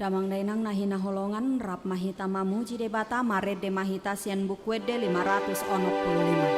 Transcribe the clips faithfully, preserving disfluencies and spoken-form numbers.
Damang dainang na hinaholongan, rap ma hita mamuji Debata, marende ma hita sian Buku Ende lima ratus onom pulu lima.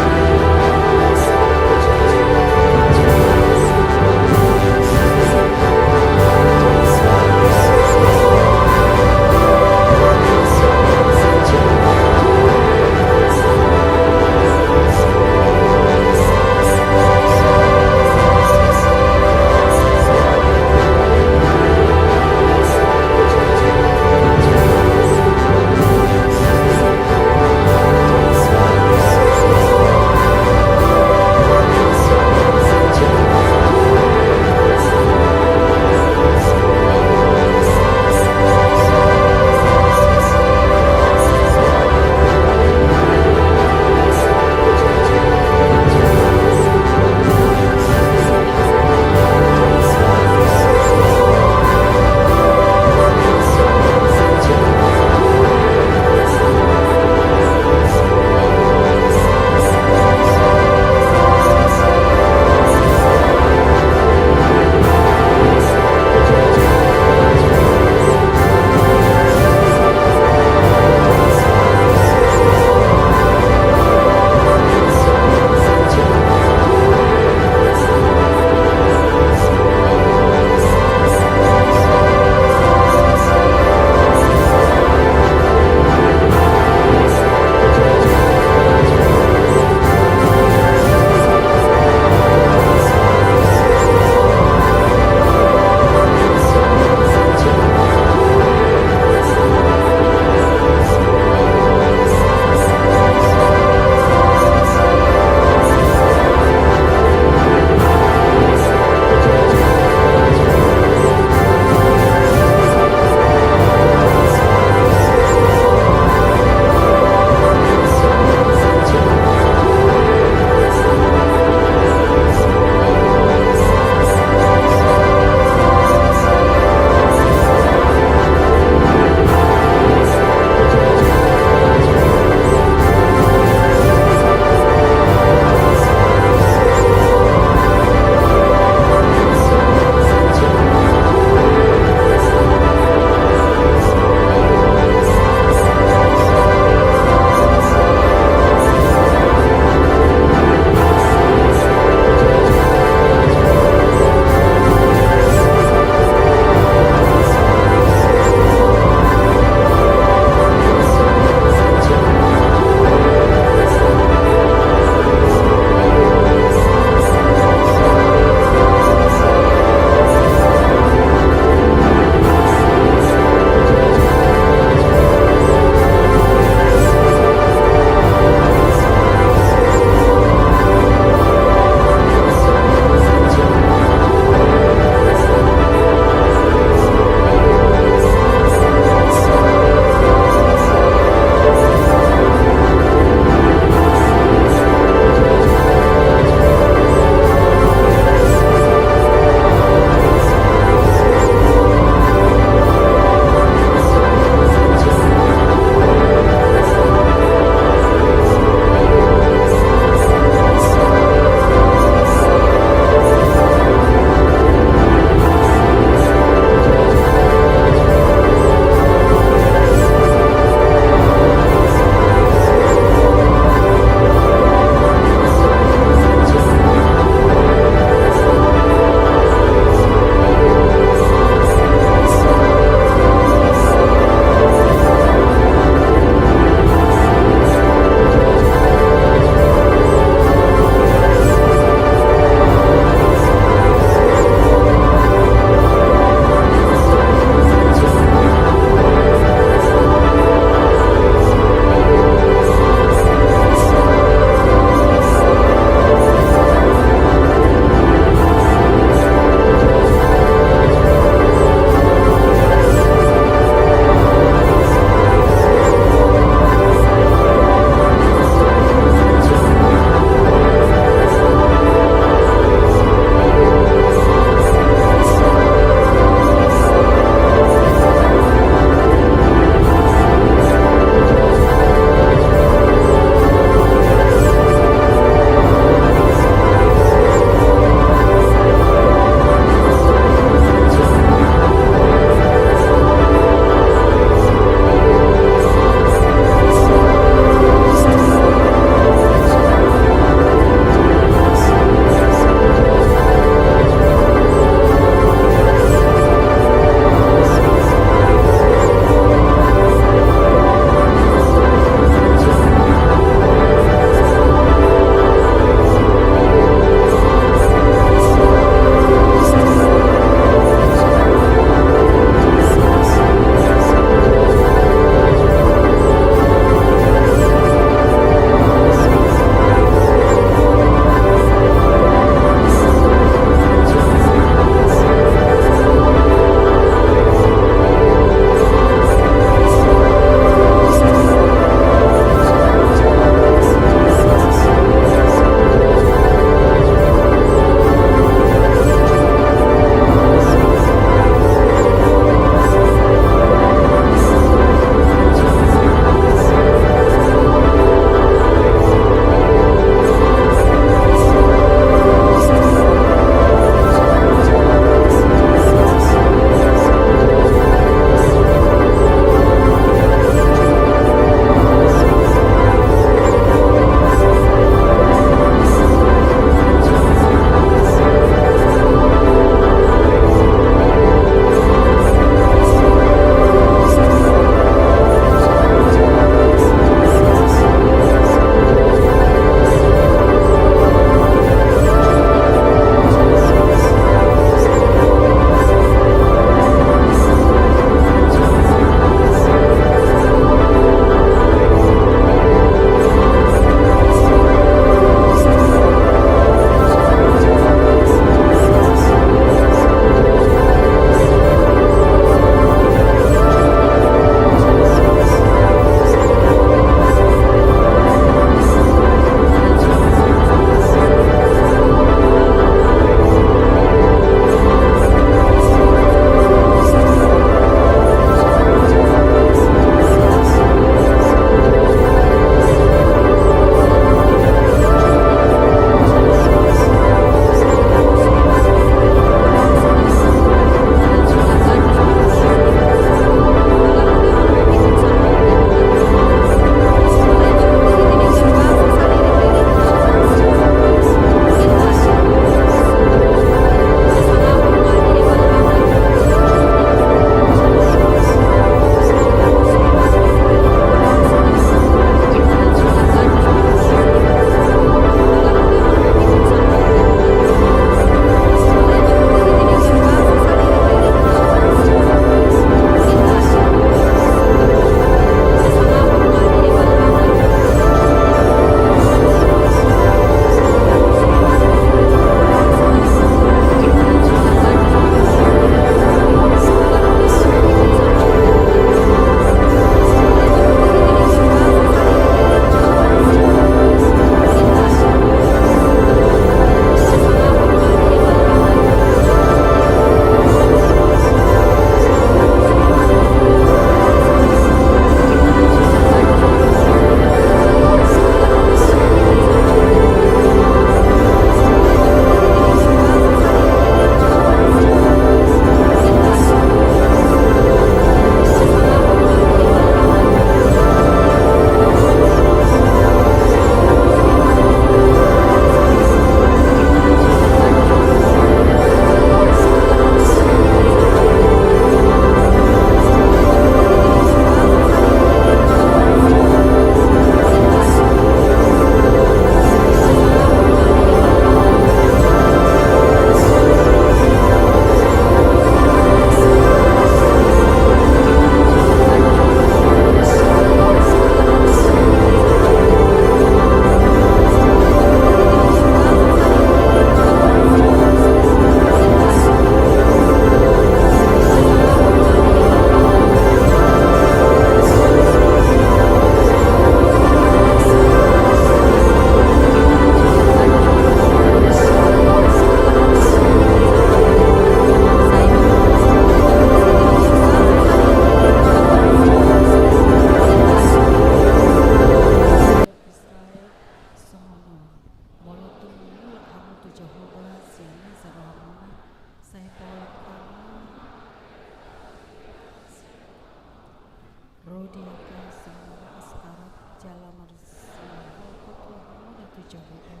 Jahowa,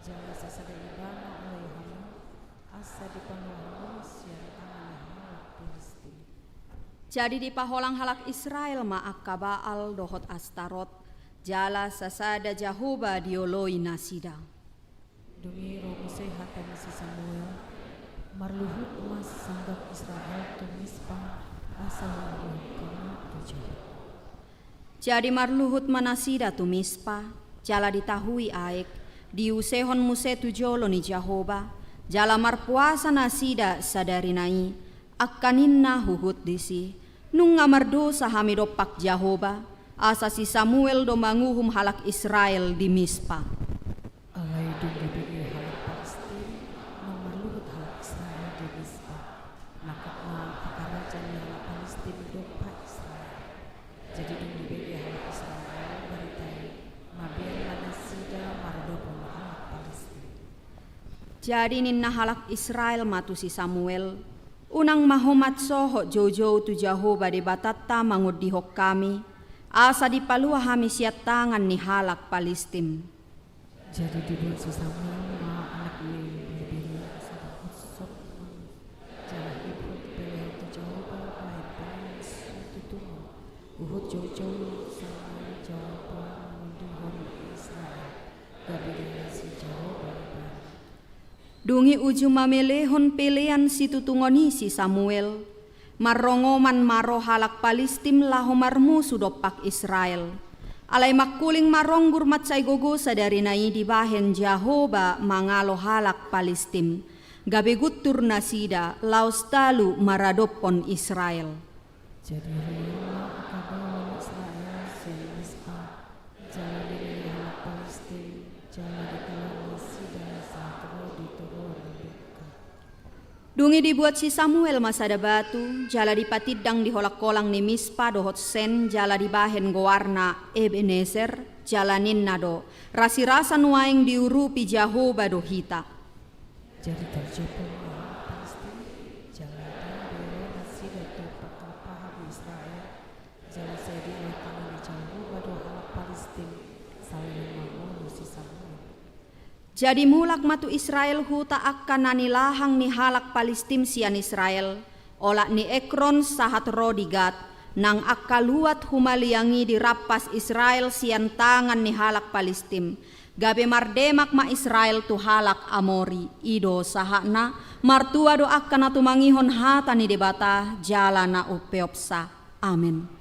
jala sasada ibana oloi hamu, asa dipalua hamu sian tangan ni halak Pilistin. Jadi dipaholang halak Israel ma angka Baal dohot Astarot, jala sasada Jahowa dioloi nasida. Dung i ro muse hata ni si Samuel: Marluhut ma sanggah Israel tu Mispa, asa hualuhon hamu tu Jahowa. Jadi marluhut ma nasida tu Mispa, jala ditahui aek, diusehon muse tu jolo ni Jahowa, jala marpuasa nasida sadari na i. Angka ninna huhut disi: Nunga mardosa hami dompak Jahowa, asa si Samuel do manguhum halak Israel di Mispa. Alai dung dibege halak Pilistin, nunga marluhut halak Israel di Mispa, mangkatna pakaraja ni halak Pilistin dompak Israel. Jadi dung dibege halak Israel barita i, mabiar ma nasida maradophon halak Pilistin. Jadi ninna halak Israel ma tu si Samuel: Unang ma ho mansohot joujou tu Jahowa Debatanta mangondihon hami, asa dipalua hami sian tangan ni halak Pilistin. Jadi dibuat si Samuel ma anak ni biri-biri, asa dihushot ma, jala dibuat pelean tu Jahowa bahen pelean situtungon. Huhut joujou Samuel, Jahowa mangondihon Israel, gabe dialusi Jahowa ibana. Dung i uju mamelehon pelean situtungon i si Samuel, marrongoman ma ro halak Pilistin laho marmusu dompak Israel. Alai mangkuling maronggur mansai gogo sadari na i dibahen Jahowa mangalo halak Pilistin, gabe guntur nasida laos talu maradophon Israel. Jadi ro ma angka Baal Israel sian Mispa, jala dilele halak Pilistin, jala ditalar nasida sahat ro di toruan ni Dibka. Dung i dibuat si Samuel ma sada batu, jala dipatindang di holang-holang ni Mispa dohot Sen, jala dibahen goarna Ebeneser, jala ninna do: Rasirasa nuaeng diurupi Jahowa do hita. Jadi tarjompo ma halak Pilistin, jala dang be ro nasida tu paha-paha ni Israel, jala sai dialehon tangan ni Jahowa do halak Pilistin, saleleng mangolu si Samuel. Jadi mulak ma tu Israel huta angka na nilahang ni halak Pilistin sian Israel, olat ni Ekron sahat ro di Gat, nang angka luat humaliang i dirampas Israel sian tangan ni halak Pilistin. Gabe mardemak ma Israel tu halak Amori. I do sahatna. Martua do angka na tumangihon hata ni Debata jala na umpeopsa. Amen.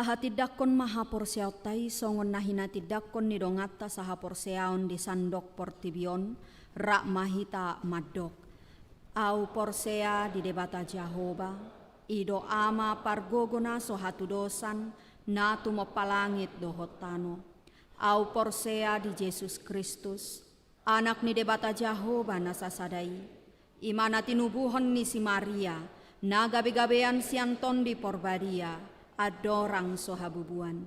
Tahatindangkon ma haporseaonta i songon na hinatindanghon ni donganta sahaporseaon di sandok portibi on, rap ma hita mandok: Ahu porsea di Debata Jahowa, i do Ama pargogo na so hatudosan, na tumompa langit dohot tano. Ahu porsea di Jesus Kristus, Anak ni Debata Jahowa na sasada i, i ma na tinubuhon ni si Maria, na gabegabean sian Tondi Porbadia, andorang so habubuan.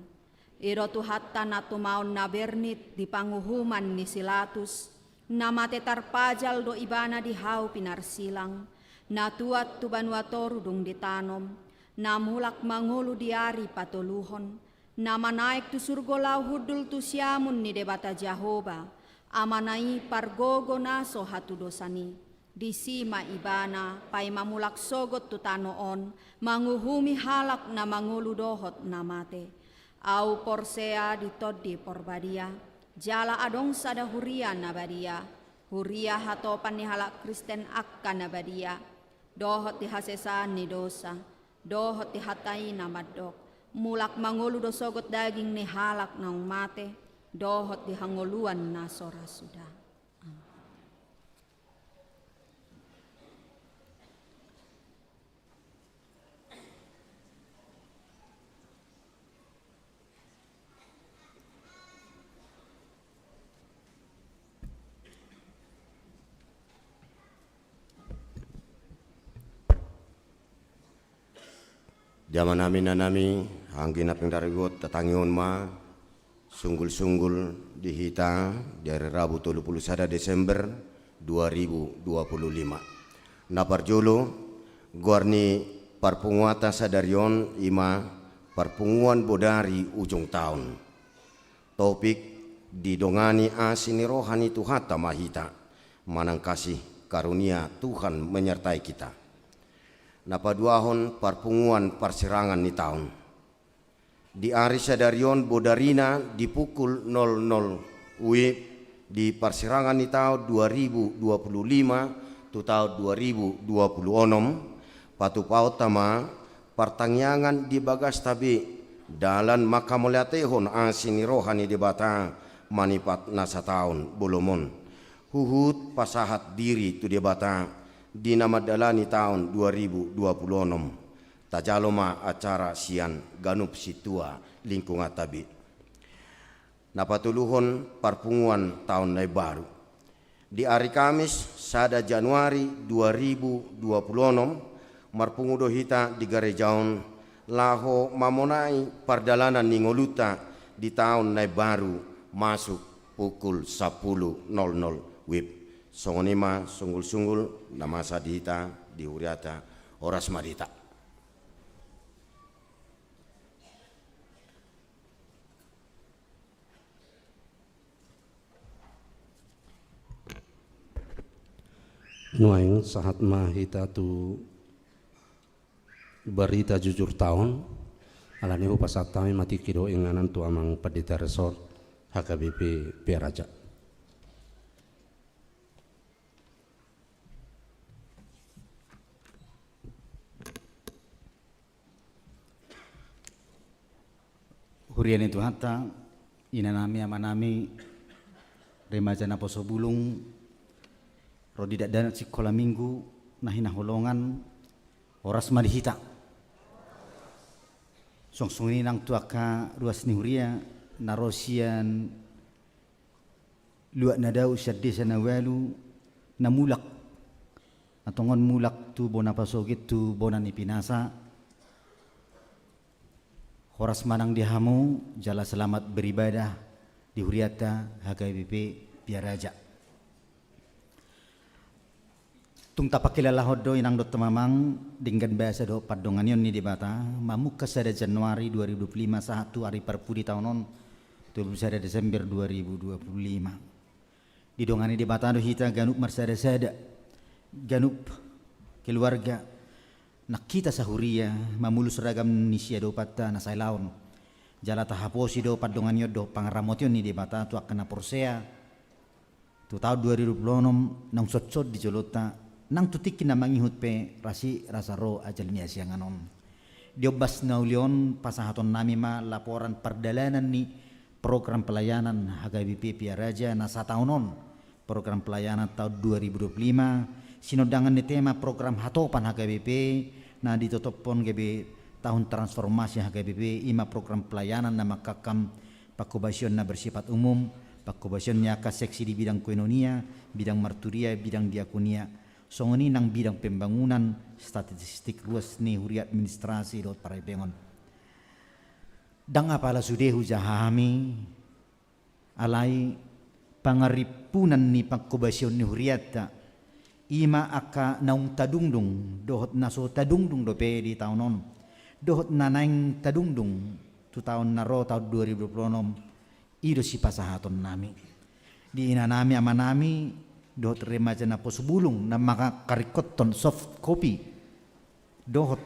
I do Tuhanta na tumaon na bernit di panguhuman ni si Latus, na mate tarpajal do ibana di hau pinarsilang, na tuat tu banua toru dung ditanom, na mulak mangolu di ari patoluhon, na manaek tu surgo laho hundul tu siamun ni Debata Jahowa, Amana i pargogo na so hatudosan i. Disi ma ibana paima mulak sogot tu tano on, manguhumi halak na mangolu dohot na mate. Ahu porsea di Tondi Porbadia, jala adong sada huria na badia, huria hatopan ni halak Kristen angka na badia, dohot di hasesaan ni dosa, dohot di hata i na mandok: Mulak mangolu do sogot daging ni halak naung mate, dohot di hangoluan na so ra suda. Amen. Di amanami, inanami, anggi na pinaringot, tatangihon ma sunggulsunggul di hita di ari Rabu tolu pulu sada Desember dua ribu dua pulu lima. Na parjolo, goar ni parpunguanta sadari on i ma Parpunguan Bodari Ujung Taon. Topik: Didongani asi ni roha ni Tuhanta ma hita. Manang kasih karunia Tuhan menyertai kita. Na paduahon, parpunguan parsirangan ni taon. Di ari sadari on bodarina di pukul nol nol WIB di parsirangan ni taon dua ribu dua pulu lima tu taon dua ribu dua pulu onom, patupaonta ma partangiangan di bagasta be dalan mangkamauliatehon asi ni roha ni Debata manipat na sataon bolon on. Huhut pasahat diri tu Debata di na mandalani taon dua ribu dua pulu onom. Tajalo ma acara sian ganup sintua lingkunganta be. Na patoluhon, parpunguan taon na imbaru. Di ari Kamis, sada Januari dua ribu dua pulu onom, marpungu do hita di gareja on laho mamonai pardalanan ni ngolunta di taon na imbaru masuk pukul sampulu nol nol WIB. Songon i ma sunggulsunggul na masa di hita di huriata. Horas ma di hita. Nuaeng sahat ma hita tu barita jujur taon. Alani i hupasahat hami ma tingki dohot inganan tu amang pandita resort H K B P Pearaja. Huria ni Tuhanta, inanami, amanami, remaja naposo bulung, ro di dakdanak sikola minggu na hinaholongan, horas ma di hita. Songon i nang tu angka ruas ni huria na ro sian luat na dao sian desa na ualu, na mulak, na tongon mulak tu bona pasogit tu bona ni pinasa. Horas ma nang di hamu, jala selamat beribadah di hurianta H K B P Pearaja. Tung tapangkilalahon do inang dohot amang, denggan basa dohot pandonganion ni Debata, mamungka sada Januari dua ribu dua puluh lima sahat tu ari parpudi taon on, dua puluh sada Desember dua ribu dua puluh lima. Didongani Debata do hita ganup marsadasada, ganup keluarga, nang hita sahuria, mamolus ragam ni siadopanta na sailaon. Jala tahaposi do pandonganion dohot pangaramotion ni Debata tu angka na porsea, tu taon dua ribu dua puluh onom naung songon on di jolonta, nang tu tingki na mangihut pe, rasi rasa ro ajal ni hasiangan on. Di ombas na uli on pasahaton nami ma laporan pardalanan ni program pelayanan H K B P Pia Raja na sataon on, program pelayanan taon dua ribu dua puluh lima, sinondangan ni tema program hatopan H K B P na ditotophon gabe tahun transformasi H K B P, ima program pelayanan na mangkangkam pangkobasion na bersifat umum, pangkobasion ni angka seksi di bidang koinonia, bidang marturia, bidang diakonia, songon i nang bidang pembangunan, statistik, ruas ni huria, administrasi dohot parhepengon. Ndang apala sude hujaha hami, alai pangarimpunan ni pangkobasion ni hurianta, ima angka naung tadungdung dohot na so tadungdung dope di taon on, dohot na naeng tadungdung tu taon na ro, taon dua ribu dua puluh enam, i do sipasahaton nami. Di ina nami, ama nami, dohot remaja na poso bulung na mangkaringkothon soft copy dohot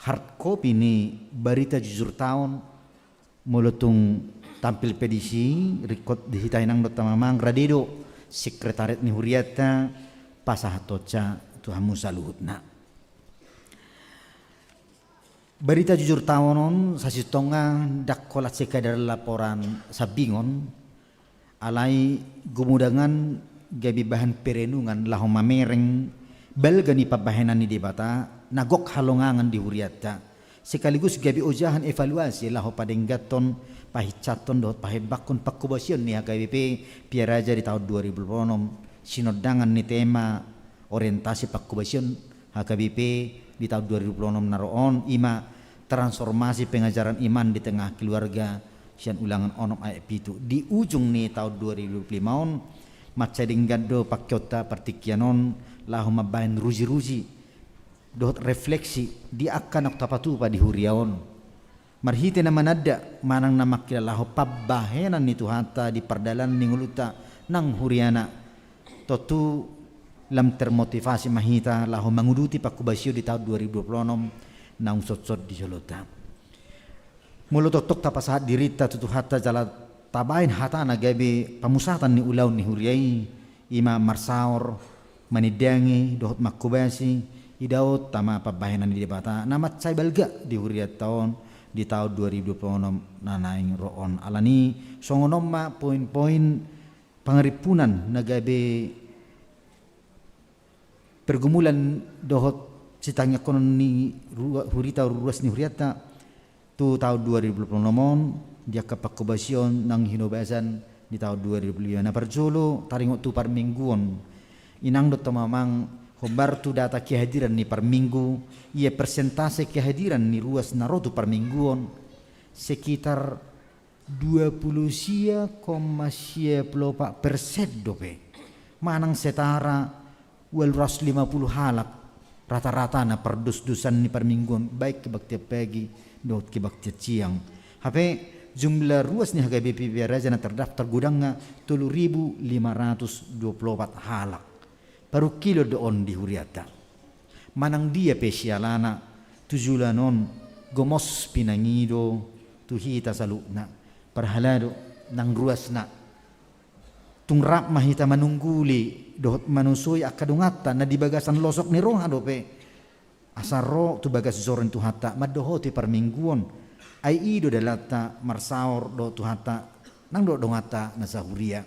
hard copy ni Barita Jujur Taon, molo tung tampil pe disi, ringkot di hita inang dohot amang, rade do sekretariat ni hurianta pasahathonsa tu hamu saluhutna. Barita Jujur Taon on sasintongna ndang holan sekadar laporan sambingon, alai gumudangan gabe bahan perenungan laho mamereng balga ni pambahenan ni Debata na gok halongangan di hurianta, sekaligus gabe ojahan evaluasi laho padengganhon, pahinsathon dohot pahembangkon pangkobasion ni H K B P Pia Raja di taon dua ribu dua puluh enam, sinondangan ni tema orientasi pangkobasion H K B P di taon dua ribu dua puluh enam na ro on, ima transformasi pengajaran iman di tengah keluarga, sian Ulangan onom ayat pitu. Di ujung ni taon dua ribu dua puluh lima on, mansai denggan do pangkeonta partingkian on laho mambahen ruji-ruji dohot refleksi di angka naung tapatupa di huria on, marhite na mananda manang na mangkilalahon pambahenan ni Tuhanta di pardalanan ni ngolunta nang huriana. Tontu lam termotivasi ma hita laho manguduti pangkobasion di taon dua ribu dua puluh enam naung sotson di jolonta. Molo tongtong tapasahat dirinta tu Tuhanta jala tabahen hatana gabe pamusatan ni ulaon ni huria i, ima marsaor, manindangi dohot mangkobasi, idaonta ma pambahenan ni Debata na mansai balga di hurianta on di taon dua ribu dua puluh enam na naeng ro on. Alani songon on ma poin-poin pangarimpunan na gabe pergumulan dohot sitangiangkonon ni rua-, hurita, ruas ni hurianta tu taon dua ribu dua puluh enam on, di angka pangkobasion nang hinobasan di taon dua ribu dua puluh lima. Na parjolo, taringot tu parmingguon. Inang dohot amang, hombar tu data kehadiran ni parminggu, ia persentase kehadiran ni ruas na ro tu parmingguon sekitar dua puluh sia koma sia puluh opat persen dope, manang setara ualu ratus lima puluh halak rata-ratana pardosdosan ni parmingguon, baik kebaktian pagi dohot kebaktian siang. Hape jumlah ruas ni H K B P Pia Raja na terdaftar godangna tolu ribu lima ratus dua puluh opat halak. Parungkilon do on di hurianta. Manang dia pe sialana, tu joloan on gomos pinangido tu hita saluhutna. Parhalado nang ruasna, tung rap ma hita manungguli dohot manusoi angka donganta na di bagasan losok ni roha dope, asa ro tu bagas joro ni Tuhanta mandohoti parmingguon. Ai i do dalanta marsaor dohot Tuhanta nang dohot donganta na sahuria.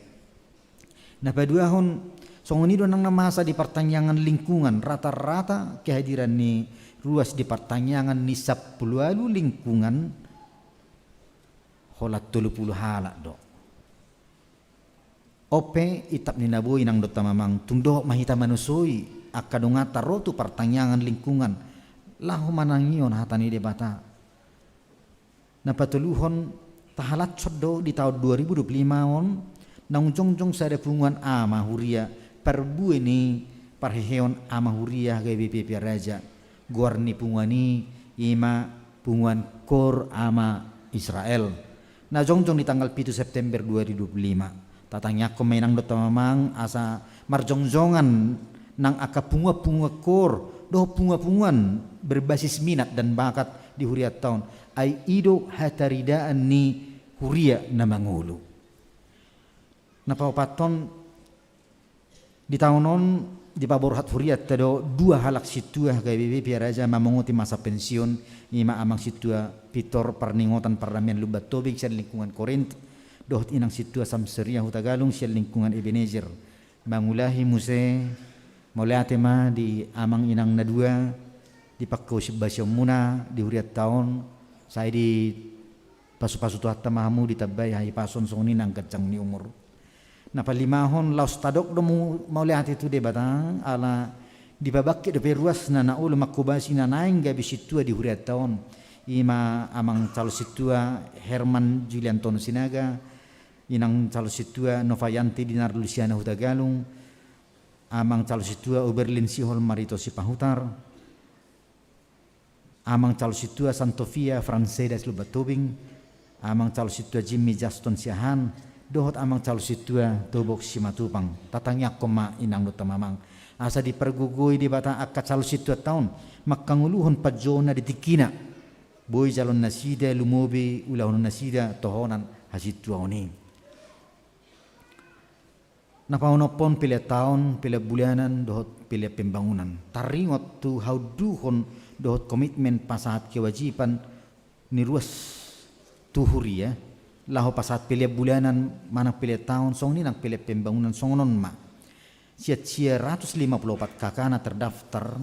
Na paduahon, songon i do nang na masa di partangiangan lingkungan, rata-rata kehadiran ni ruas di partangiangan ni sampulu ualu lingkungan holan tolu puluh halak do. On pe intap ni na boi, inang dohot amang, tung dohot ma hita manusoi angka donganta ro tu partangiangan lingkungan laho manangihon hata ni Debata. Na patoluhon, tahalashon do di taon dua ribu dua puluh lima on naung jongjong sada punguan ama huria, parbue ni parheheon ama huria H K B P Pia Raja. Goar ni punguan i ima punguan Koor Ama Israel, na jongjong di tanggal pitu September dua ribu dua puluh lima. Tatangiangkon ma, inang dohot amang, asa marjongjongan nang angka punguan-punguan koor dohot punguan-punguan berbasis minat dan bakat di hurianta on. Ai i do hataridaan ni huria na mangolu. Na paopathon, di taon on Dipaborhat hurianta do dua halak sintua gabe be piara aja mamongoti masa pensiun, ima amang sintua Pitor Parningotan Pardamaian Lumban Tobing sian lingkungan Korint, dohot inang sintua Samseria Hutagalung sian lingkungan Ebenezer. Mangulahi muse, mauliate ma di amang inang na dua, di panghobasionmuna di hurianta on, sai di pasupasu Tuhanta ma hamu ditambai hahipason songon i nang ganjang ni umur. Na palimahon laos tadok do mauliate tu Debata ala dipabangkit dope ruasna na olo manghobasi na naeng gabe sintua di hurianta on. Ima amang calon sintua Herman Julianton Sinaga, inang calon sintua Novayanti Dinar Lusiana Hutagalung, amang calon sintua Oberlin Sihol Marito Sipahutar, amang calon sintua Santovia Franseda Lumban Tobing, amang calon sintua Jimmy Juston Siahaan, dohot amang calon sintua Tobok Simatupang. Tatangiangkon ma inang dohot amang, asa dipargogoi Debata angka calon sintuanta on manghangoluhon panjouonna di tingkina. Boi jaloon nasida lumobi ulahonon nasida tohonan hasintuaon i. Na paonomhon pelean taon, pelean bulanan dohot pelean pembangunan. Taringot tu haunduhon dohot komitmen pasahat kewajiban ni ruas tu huria laho pasahat pelean bulanan manang pelean taon, songon i nang pelean pembangunan, songon on ma. Sian sia ratus lima pulu opat K K na terdaftar,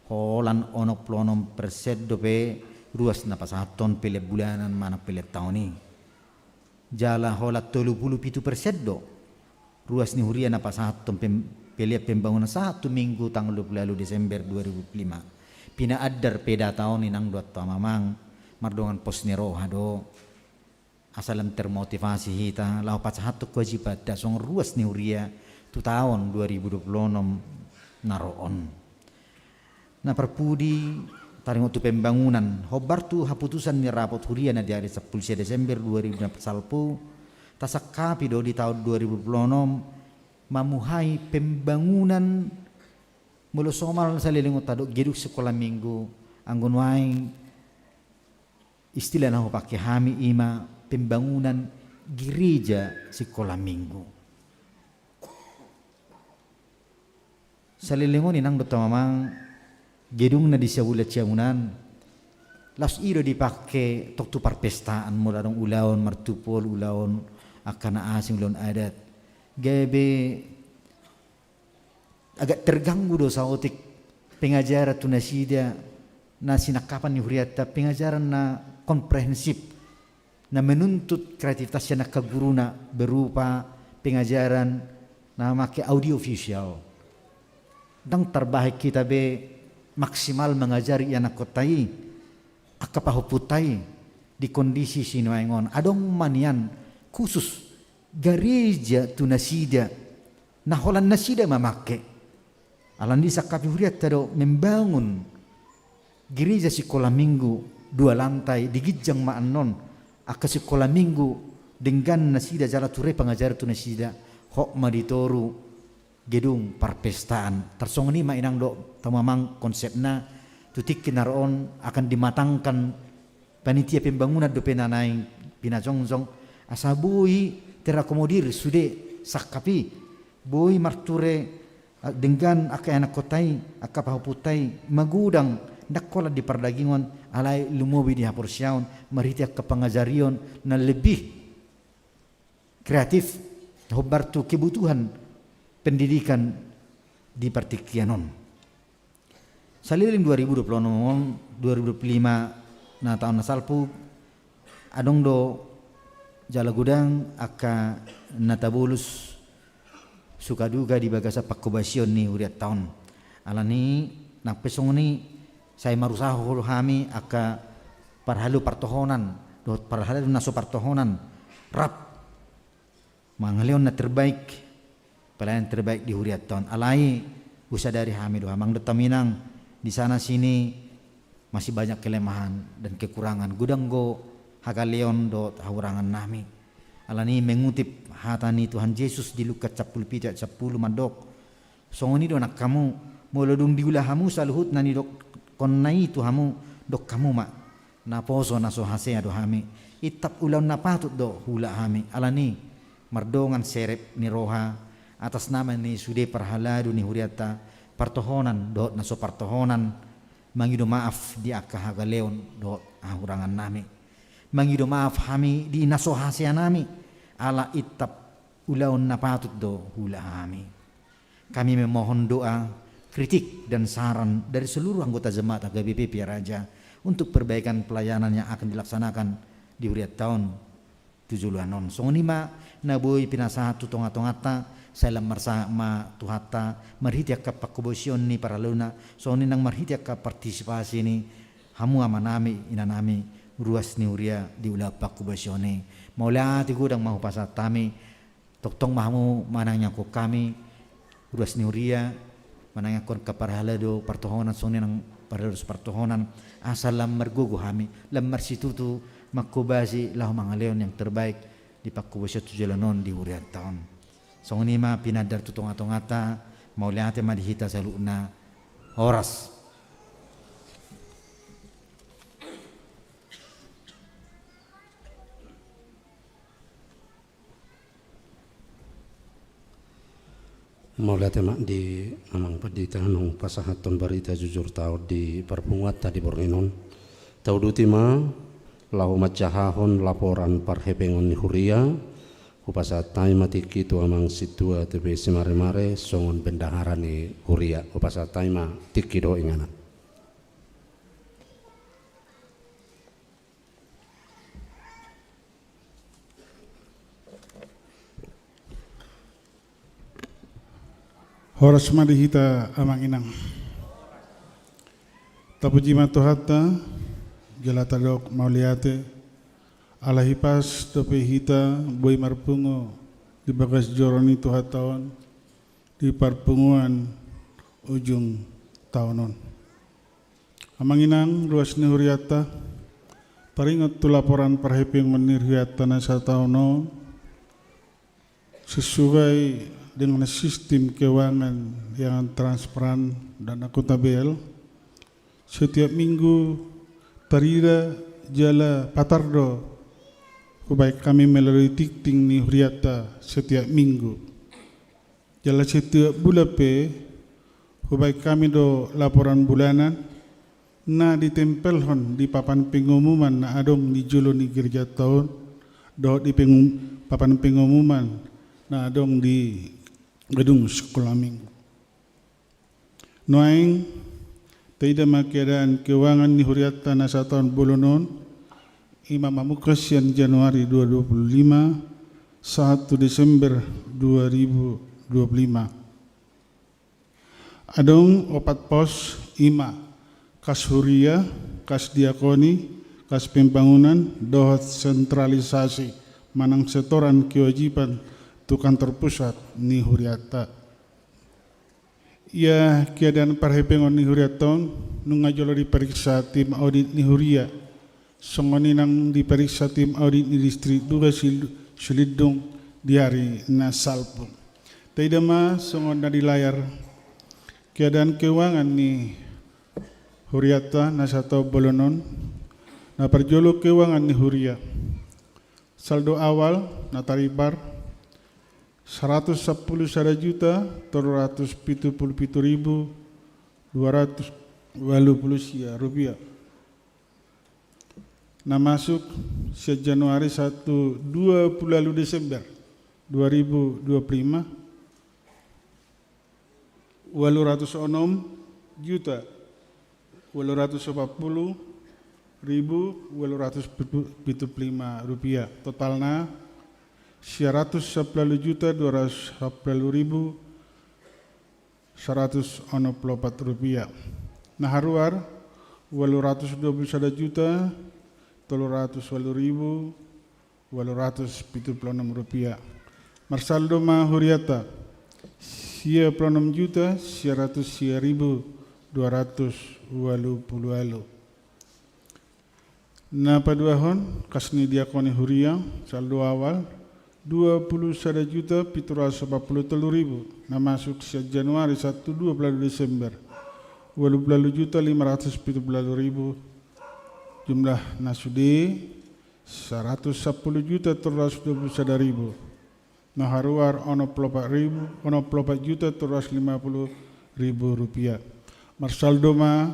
holan onom pulu onom persen dope ruas na pasahathon pelean bulanan manang pelean taon i. Jala holan tolu pulu pitu persen do ruas ni huria na pasahathon pem-, pelean pembangunan sahat tu Minggu tanggal dua pulu ualu Desember dua ribu dua pulu lima. Pinaandar pe data on inang dohot amang, mardongan pos ni roha do. Asa lam termotivasi hita laho pasahathon kewajibanta songon ruas ni huria tu taon dua ribu dua pulu onom na ro on. Na parpudi, taringot tu pembangunan, hombar tu haputusan ni rapot huria na di ari sampulu sia Desember dua ribu dua pulu salpu, tasangkapi do di taon dua ribu dua pulu onom mamuhai pembangunan, molo somal saleleng on tadok gedung sikola minggu, anggo nuaeng istilah na hupake hami ima pembangunan gereja sikola minggu. Saleleng on inang dohot amang, gedung na di Siabulan Siamun an, laos i do dipake tong tu parpestaan, molo adong ulaon martupol, ulaon angka na asing, ulaon adat. Gabe agak terganggu do saotik pengajaran tu nasida na sinangkapan ni hurianta, pengajaran na komprehensif, na menuntut kreativitas sian angka guruna berupa pengajaran na make audio visual. Ndang tarbahen hita be maksimal mangajari ianakkonta i, angka pahompunta i di kondisi sinuaeng on. Adong ma nian khusus gareja tu nasida, na holan nasida mamake. Alani i sangkapi hurianta do membangun gereja sikola minggu dua lantai di ginjang ma annon, angka sikola minggu denggan nasida jala ture pangajaran tu nasida, hot ma di toru gedung parpestaan. Tarsongon i ma inang dohot amang konsepna, tu tingki na ro on akan dimatangkan panitia pembangunan dope na naeng pinajongjong, asa boi terakomodir sude sangkap i, boi marture, ah, denggan angka ianakkonta i, angka pahompunta i, magodang, ndang holan di pardagingon, alai lumobi di haporseaon, marhite angka pangajarion na lebih kreatif, hombar tu kebutuhan pendidikan di partingkian on. Saleleng dua ribu dua pulu onom on, dua ribu dua pulu lima na taon na salpu, adong do jala godang angka na tabolus suka duka di bagasan panghobasion ni hurianta on. Alani i nang pe songon i, sai marusaha do hami angka parhalado partohonan dohot parhalado na so partohonan rap mangalehon na terbaik, pelayanan terbaik di hurianta on. Alai husadari hami do amang dohot inang, di sana sini masih banyak kelemahan dan kekurangan, godang do hagaleon dohot hahurangan nami. Alani i mengutip hata ni Tuhan Jesus di Lukas sampulu pitu ayat sampulu mandok, songon i do nang hamu, molo dung diula hamu saluhut na nidokkonna i tu hamu, dok hamu ma, naposo na so hasea do hami. Intap ulaon na patut do huula hami. Alani i mardongan serep ni roha Atas nama ni sude parhalado ni hurianta, partohonan dohot na so partohonan, mangido maaf di angka hagaleon dohot hahurangannami. Mangido maaf hami di na so haseanami, ala intap ulaon na patut do huula hami. Kami memohon doa, kritik, dan saran dari seluruh anggota jemaat H K B P Pia Raja untuk perbaikan pelayanan yang akan dilaksanakan di hurianta on tu joloan on. Songon i ma na boi pinasahat tu tongatonganta, sai lam marsangap ma Tuhanta marhite angka panghobasion ni parhaladona, songon i nang marhite angka partisipasi ni hamu amanami, inanami, ruas ni huria di ulaon panghobasion i. Mauliate godang ma hupasahat hami, tongtong ma hamu manangiangkon hami, ruas ni huria, manangiangkon angka parhalado partohonan, songon i nang parhalado so partohonan, asa lam margogo hami, lam marsitutu, manghobasi laho mangalehon yang terbaik di panghobasion tu joloan on di hurianta on. Songon i ma pinandar tu tongatonganta, mauliate ma di hita saluhutna, horas. Mauliate ma di amang pandita naung pasahathon barita jujurta on di parpunguanta di borngin on. Tauduti ma laho manjahahon laporan parhepengon ni huria. Hupasahat hami ma tingki tu amang sintua T P Simaremare songon bendahara ni huria. Hupasahat hami ma tingki dohot inganan. Horas ma di hita amang inang. Tapuji ma Tuhanta, jala tadok mauliate, ala hipas dope hita boi marpungu di bagas joro ni Tuhanta on, di parpunguan ujung taon on. Amang inang ruas ni hurianta, taringot tu laporan parhepengon ni hurianta na sataon on, sesuai dengan sistem keuangan yang transparan dan akuntabel, setiap minggu tarida jala patar do hubaen hami melalui tingting ni hurianta setiap minggu. Jala setiap bulan pe hubaen hami do laporan bulanan na ditempelhon di papan pengumuman na adong di jolo ni gerejanta on dohot di pengum-, papan pengumuman na adong di gedung sekolah minggu. Nuaeng taida ma keadaan keuangan ni hurianta na sataon bolon on, i ma mamungka sian Januari dua ribu dua puluh lima sahat tu Desember dua ribu dua puluh lima. Adong opat pos, i ma kas huria, kas diakoni, kas pembangunan dohot sentralisasi manang setoran kewajiban tu kantor pusat ni hurianta. Ia keadaan parhepengon ni hurianta on nunga jolo dipariksa tim audit ni huria, songon i nang dipariksa tim audit ni distrik dua Sil-, Silindung di ari na salpu. Taida ma songon na di layar keadaan keuangan ni hurianta na sataon bolon on. Na parjolo keuangan ni huria. Saldo awal na taripar saratus sampulu sada juta tolu ratus pitu pulu pitu ribu dua ratus ualu pulu sia rupiah. Na masuk sian Januari sahat tu dua pulu ualu Desember dua ribu dua pulu lima, ualu ratus onom juta ualu ratus opat pulu ribu ualu ratus pitu pulu lima rupiah. Totalna sia ratus sampulu ualu juta dua ratus sampulu ualu ribu saratus onom pulu opat rupiah. Na haruar ualu ratus dua pulu sada juta tolu ratus ualu ribu ualu ratus pitu pulu onom rupiah. Marsaldo ma hurianta sia pulu onom juta sia ratus sia ribu dua ratus ualu pulu ualu. Na paduahon kas ni diakoni huria, saldo awal dua pulu sada juta pitu ratus opat pulu tolu ribu, na masuk sian Januari sahat tu dua pulu ualu Desember ualu pulu ualu juta lima ratus pitu pulu ualu ribu. Jumlah na sude saratus sampulu juta tolu ratus dua pulu sada ribu. na haruar onom pulu opat ribu, onom pulu opat juta tolu ratus lima pulu ribu rupiah. Marsaldo ma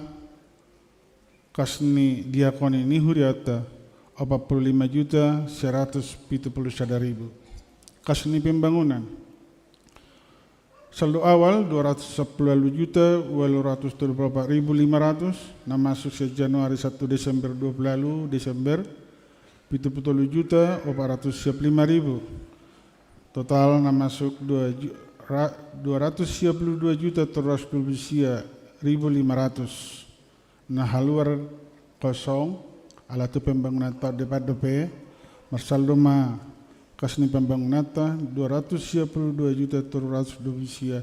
kas ni diakoni ni hurianta opat pulu lima juta seratus pitu pulu sada ribu. Kas ni pembangunan. Saldo awal dua ratus sampulu ualu juta ualu ratus tolu pulu opat ribu lima ratus, na masuk sian Januari sahat tu Desember dua pulu ualu Desember, pitu pulu tolu juta opat ratus sia pulu lima ribu. Total na masuk dua ju-, ra-, dua ratus sia pulu dua juta tolu ratus dua pulu sia ribu lima ratus. Na haluar kosong, ala tu pembangunanta on depan dope, marsaldo ma kas ni pembangunanta dua ratus sia pulu dua juta tolu ratus dua pulu sia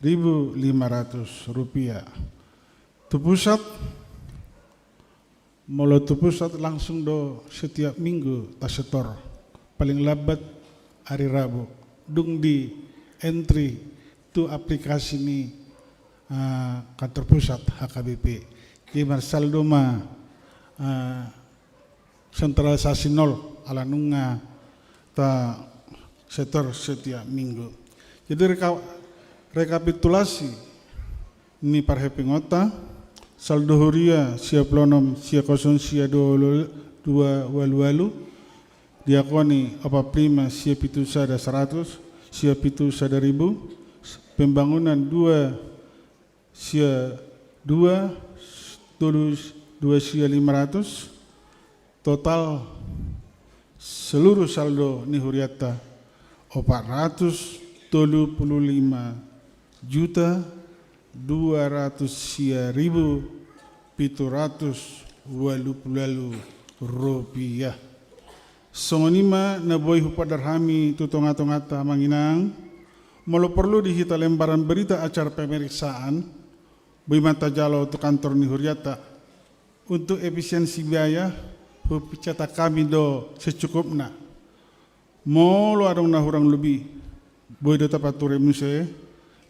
ribu lima ratus rupiah. Tu pusat, molo tu pusat langsung do setiap minggu tasetor. Paling lambat ari Rabu. Dung di entry tu aplikasi ni, ah, kantor pusat H K B P. Jadi marsaldo ma, ah, sentralisasi nol, ala nunga tasetor setiap minggu. Jadi reka-, rekapitulasi ni parhepengonta, saldo huria sia pulu onom sia kosong sia dua ualu, dua ualu ualu, diakoni opat pulu lima sia pitu sada saratus, sia pitu sada ribu, pembangunan dua sia dua, tolu dua sia lima ratus, total seluruh saldo ni hurianta opat ratus tolu pulu lima juta dua ratus sia ribu pitu ratus ualu pulu ualu rupiah. Songon i ma na boi hupaboa hami tu tonga-tonganta, Amang Inang. Molo porlu di hita lembaran berita acara pemeriksaan, boi ma tajalo tu kantor ni hurianta. Untuk efisiensi biaya, hupinsatan hami do secukupna. Molo adong na hurang lobi, boi do tapature muse,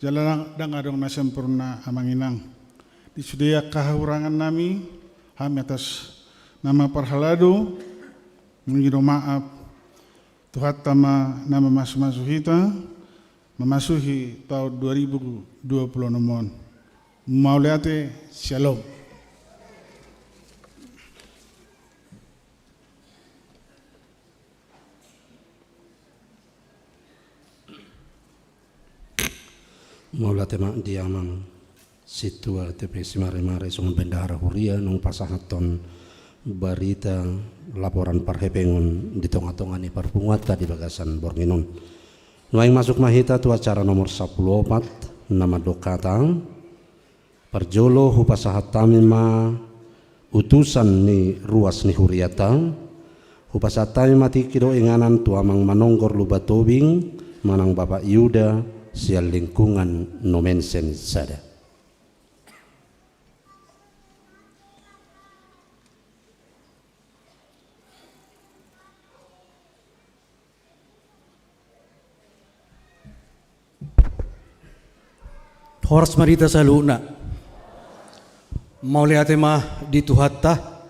jala ndang, ndang adong na sempurna, Amang Inang. Di sude angka hahurangan nami, hami atas nama parhalado, mangido maaf. Tuhanta ma na mamasu-masu hita, mamasuhi taon dua ribu dua pulu onom on. Mauliate, syalom. Mauliate ma di Amang Sintua T P Simaremare songon bendahara huria naung pasahathon barita laporan parhepengon di tonga-tonga ni parpunguanta di bagasan borngin on. Nuaeng masuk ma hita tu acara nomor sampulu opat, na mandok hata, parjolo hupasahat hami ma utusan ni ruas ni hurianta, hupasahat hami ma tingki dohot inganan tu Amang Manonggor Lumban Tobing manang Bapak Yuda sian lingkungan Nomensen sada. Horas ma di hita saluhutna. Mauliate ma di Tuhanta.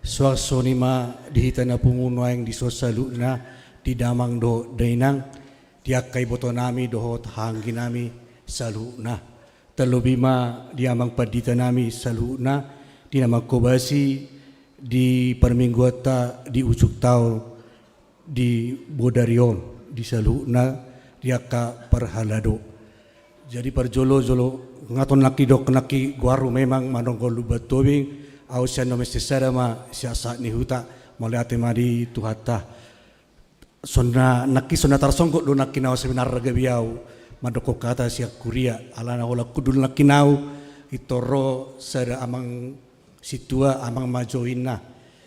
Suang songon i ma di hita na pungu nuaeng dison saluhutna, di damang dohot dainang, di angka ibotonami dohot hahaangginami saluhutna. Tarlobi ma di amang panditanami saluhutna, di na manghobasi di parmingguanta di ujung taon di bodari on, di saluhutna di angka parhalado. Jadi parjolo, jolo nga tong nangkin didok nangkin goarhu memang Manonggor Lumban Tobing, ahu sian Nomensen sada ma sian sahat ni huta, mauliate ma di Tuhanta. Songon na nangkin, songon na tarsonggot do nangkin ahu sebenarna gabe ahu mandokkon hata sian huria, alana holan hundul nangkin ahu, pintor ro sada amang sintua, amang majo inna.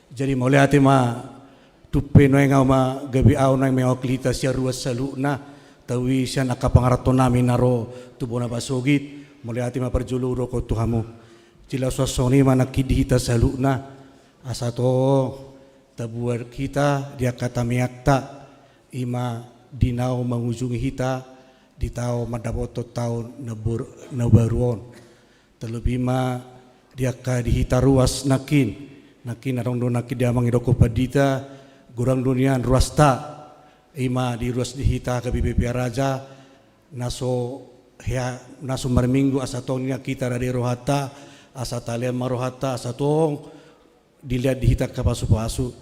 Jadi mauliate ma, tung pe nuaeng ahu ma gabe ahu nuaeng mewakili hita sian ruas saluhutna, tau i sian angka pangarantoannami na ro tu bona pasogit, mauliate ma parjolo hudokkon tu hamu. Jala suang songon i ma nangkin di hita saluhutna, asa tong tabuat hita di angka tangiangta, i ma di naung mangujungi hita di taon mandapothon taon na bor-, na baru on. Tarlobi ma di angka di hita ruas nangkin, nangkin adong do nangkin di amang idokkon pandita, godang do nian ruasta, Ima di ruas di hita H K B P Pearaja, na so hea, na so marminggu asa tong nian hita rade rohanta, asa talean ma rohanta, asa tong dilean di hita angka pasupasu.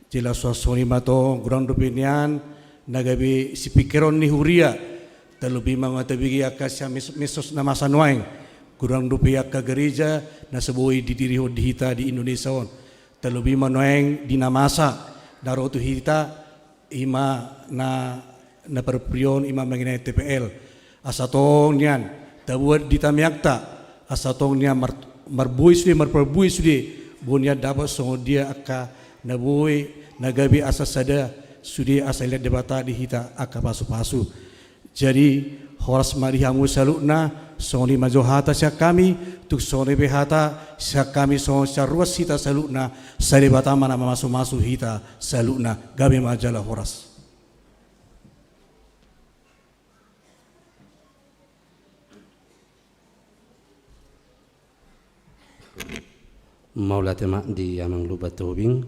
Jala songon i ma tong, godang dope nian na gabe sipingkiron ni huria, tarlobi ma nga tabege angka sian mes-, medsos na masa nuaeng. Godang dope angka gareja na so boi didirihon di hita di Indonesia on. Tarlobi ma nuaeng di na masa na ro tu hita, ima na, na parpurion ima mengenai T P L. Asa tong nian tabuat di tangiangta, asa tong nian mar-, marbue sude, marparbue sude, boi nian dapot songon dia angka na boi, na gabe asa sada sude asa dilean Debata di hita angka pasupasu. Jadi, horas ma di hamu saluhutna, songon i ma jo hata sian hami, tung songon i pe hata sian hami songon sian ruas hita saluhutna, sai Debata ma na mamasumasu hita saluhutna, gabe ma jala horas. Mauliate ma di Amang Lumban Tobing.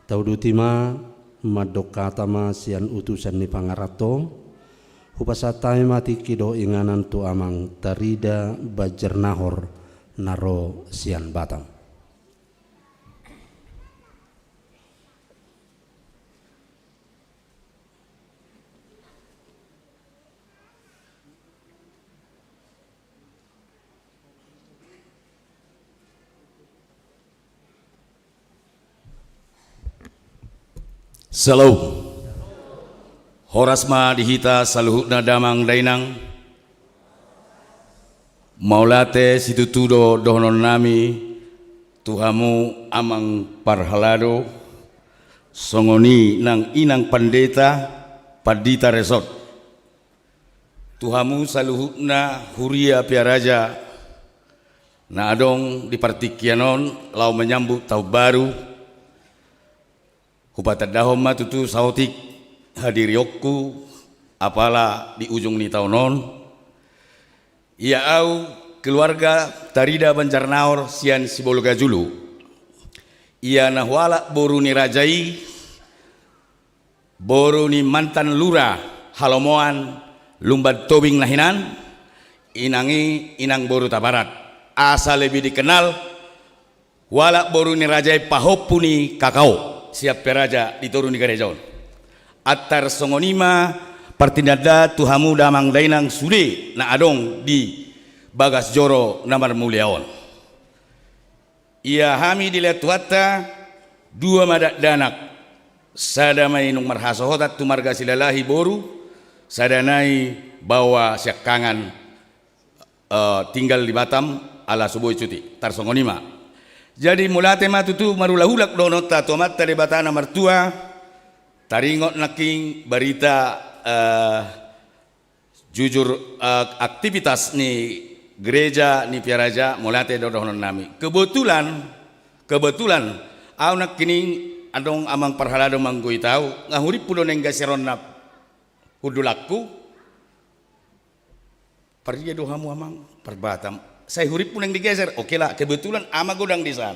Tauduti ma, mandok hata ma sian utusan ni pangaranto. Hupasahat hami ma tingki dohot inganan tu Amang Tarida Banjarnahor na ro sian Batam. Salam. Horas ma di hita saluhutna damang dainang. Mauliate situtu do dohonon nami tu hamu amang parhalado, songon i nang inang pandita, pandita resort. Tu hamu saluhutna huria Pearaja na adong di partingkian on laho manyambut taon baru, hupatandahon ma tutu saotik hadirionku apala di ujung ni taon on. Ia au keluarga Tarida Banjarnahor sian Sibolga Julu. Ia na hualap boru ni raja i, boru ni mantan lura Halomoan Lumban Tobing na hinan, inang i inang boru Tabarat. Asa lebih dikenal, hualap boru ni raja i pahompu ni K K O sian Pearaja di toru ni gareja on. Antar songon i ma partinanda tu hamu damang dainang sude na adong di bagas joro na marmulia on. Ia hami dilean Tuhanta, dua ma dakdanak, sada ma i nunga marhasohotan tu marga Silalahi boru, sada nai baoa siangkangan, eh, tinggal di Batam ala so boi cuti, tarsongon i ma. Jadi mauliate ma tutu marulahulak dohononta tu Amanta Debata na martua, taringot nangkin barita, eh, jujur, eh, aktivitas ni gereja ni Pearaja, mauliate do dohonon nami. Kebetulan, kebetulan, au nangkining adong amang parhalado manggohi au, nga hurimpu do naeng geseronna hundulangku. Pardia do hamu amang, parbatam. Sai hurimpu naeng digeser, oke lah, kebetulan au ma godang di san.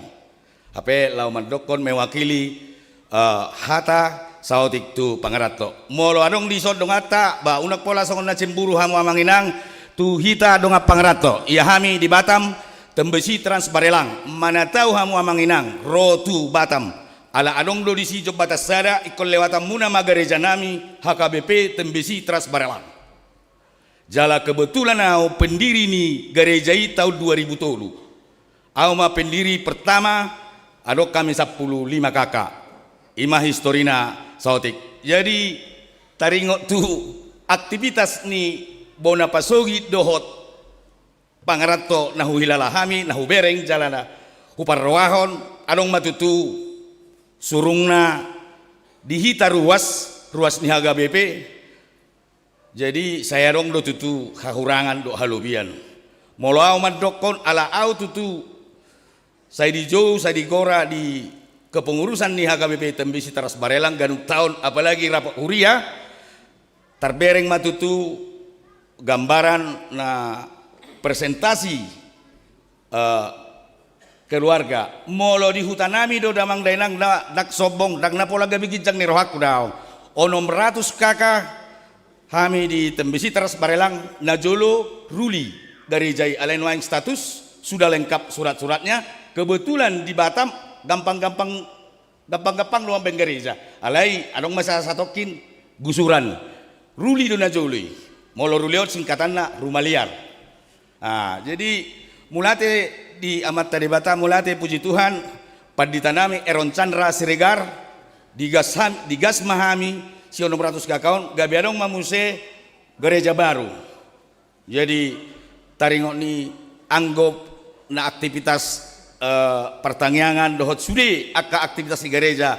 Hape laho mandokkon mewakili, eh, hata saotik tu pangaranto. Molo adong dison donganta, ba unang pola songon na cemburu hamu amang inang, tu hita dongan pangaranto. Ia hami di Batam, Tembesi Trans Barelang, mana tau hamu amang inang, ro tu Batam. Ala adong do disi jombaton sada, ingkon lewatanmuna ma gareja nami, H K B P Tembesi Trans Barelang. Jala kebetulan au pendiri ni gareja i taon dua ribu tolu. Au ma pendiri pertama, adong hami sampulu lima K K. I ma historina saotik. Jadi, taringot tu aktivitas ni bona pasogit dohot pangaranto na huhilala hami, na hubereng jala na huparrohahon, adong ma tutu surungna di hita ruas, ruas ni H K B P, Jadi, sai adong do tutu hahurangan dohot halobian. Molo au mandokkon ala au tutu, sai dijou, sai digora di kepengurusan ni H K B P Tembesi Trans Barelang ganup taon, apalagi rapat huria, tarbereng ma tutu gambaran na presentasi eh, keluarga. Molo di huta nami do damang dainang, da-, ndang sombong, ndang na pola gabe ginjang ni rohangku daong. Onom ratus K K hami di Tembesi Teras Barelang, na jolo ruli gareja i, alai nuaeng status, sudah lengkap surat-suratnya. Kebetulan di Batam gampang-gampang, gampang-gampang do mambaen gareja. Alai adong ma sa-, satongkin gusuran. Ruli do na jolo i. Molo ruli on singkatanna rumah liar. Ah, jadi mauliate di Amanta Debata, mauliate, puji Tuhan, pandita nami Eron Chandra Siregar, digas ham-, digas ma hami si onom ratus K K on, gabe adong ma muse gareja baru. Jadi taringot ni anggo na aktivitas, eh, partangiangan dohot sude angka aktivitas di gareja,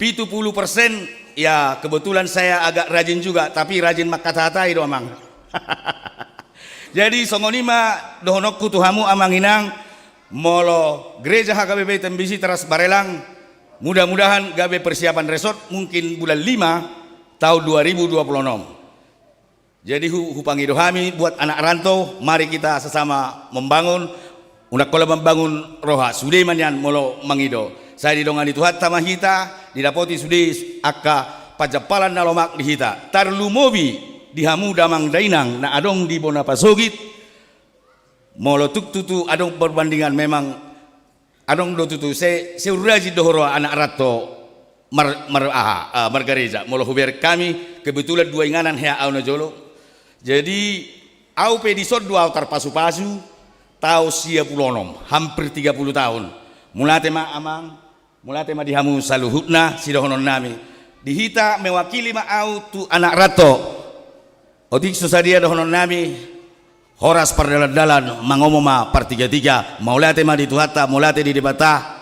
pitu puluh persen, ya, kebetulan saya agak rajin juga, tapi rajin mangkatahatai do, Amang. Jadi songon i ma dohononku tu hamu, Amang Inang, molo Gereja H K B P Tembesi Teras Barelang, mudah-mudahan gabe persiapan resort mungkin bulan lima tahun dua ribu dua puluh enam. Jadi hu-, hupangido hami buat anak rantau, mari kita sesama membangun, unang holan mambangun roha, sude ma nian molo mangido. Sai didongani Tuhanta ma hita, didapoti sude angka panjampalan na lomak di hita. Tarlumobi di hamu damang dainang na adong di bona pasogit, molo tung tutu adong perbandingan, memang adong do tutu, se-, seurrajin do huroha anak rantau mar-, mar-, aha, ah, margareja. Molo hubereng hami, kebetulan dua inganan hea au na jolo. Jadi au pe dison do au tarpasu-pasu, taon sia pulu onom, hampir tiga puluh tahun. Mauliate ma, Amang, mauliate ma di hamu saluhutna, sidohonon nami. Di hita mewakili ma au tu anak rantau. Otik so sadia dohonon nami, horas pardalan-dalan, mangomo ma partiga-tiga, mauliate ma di Tuhanta, mauliate di Debata.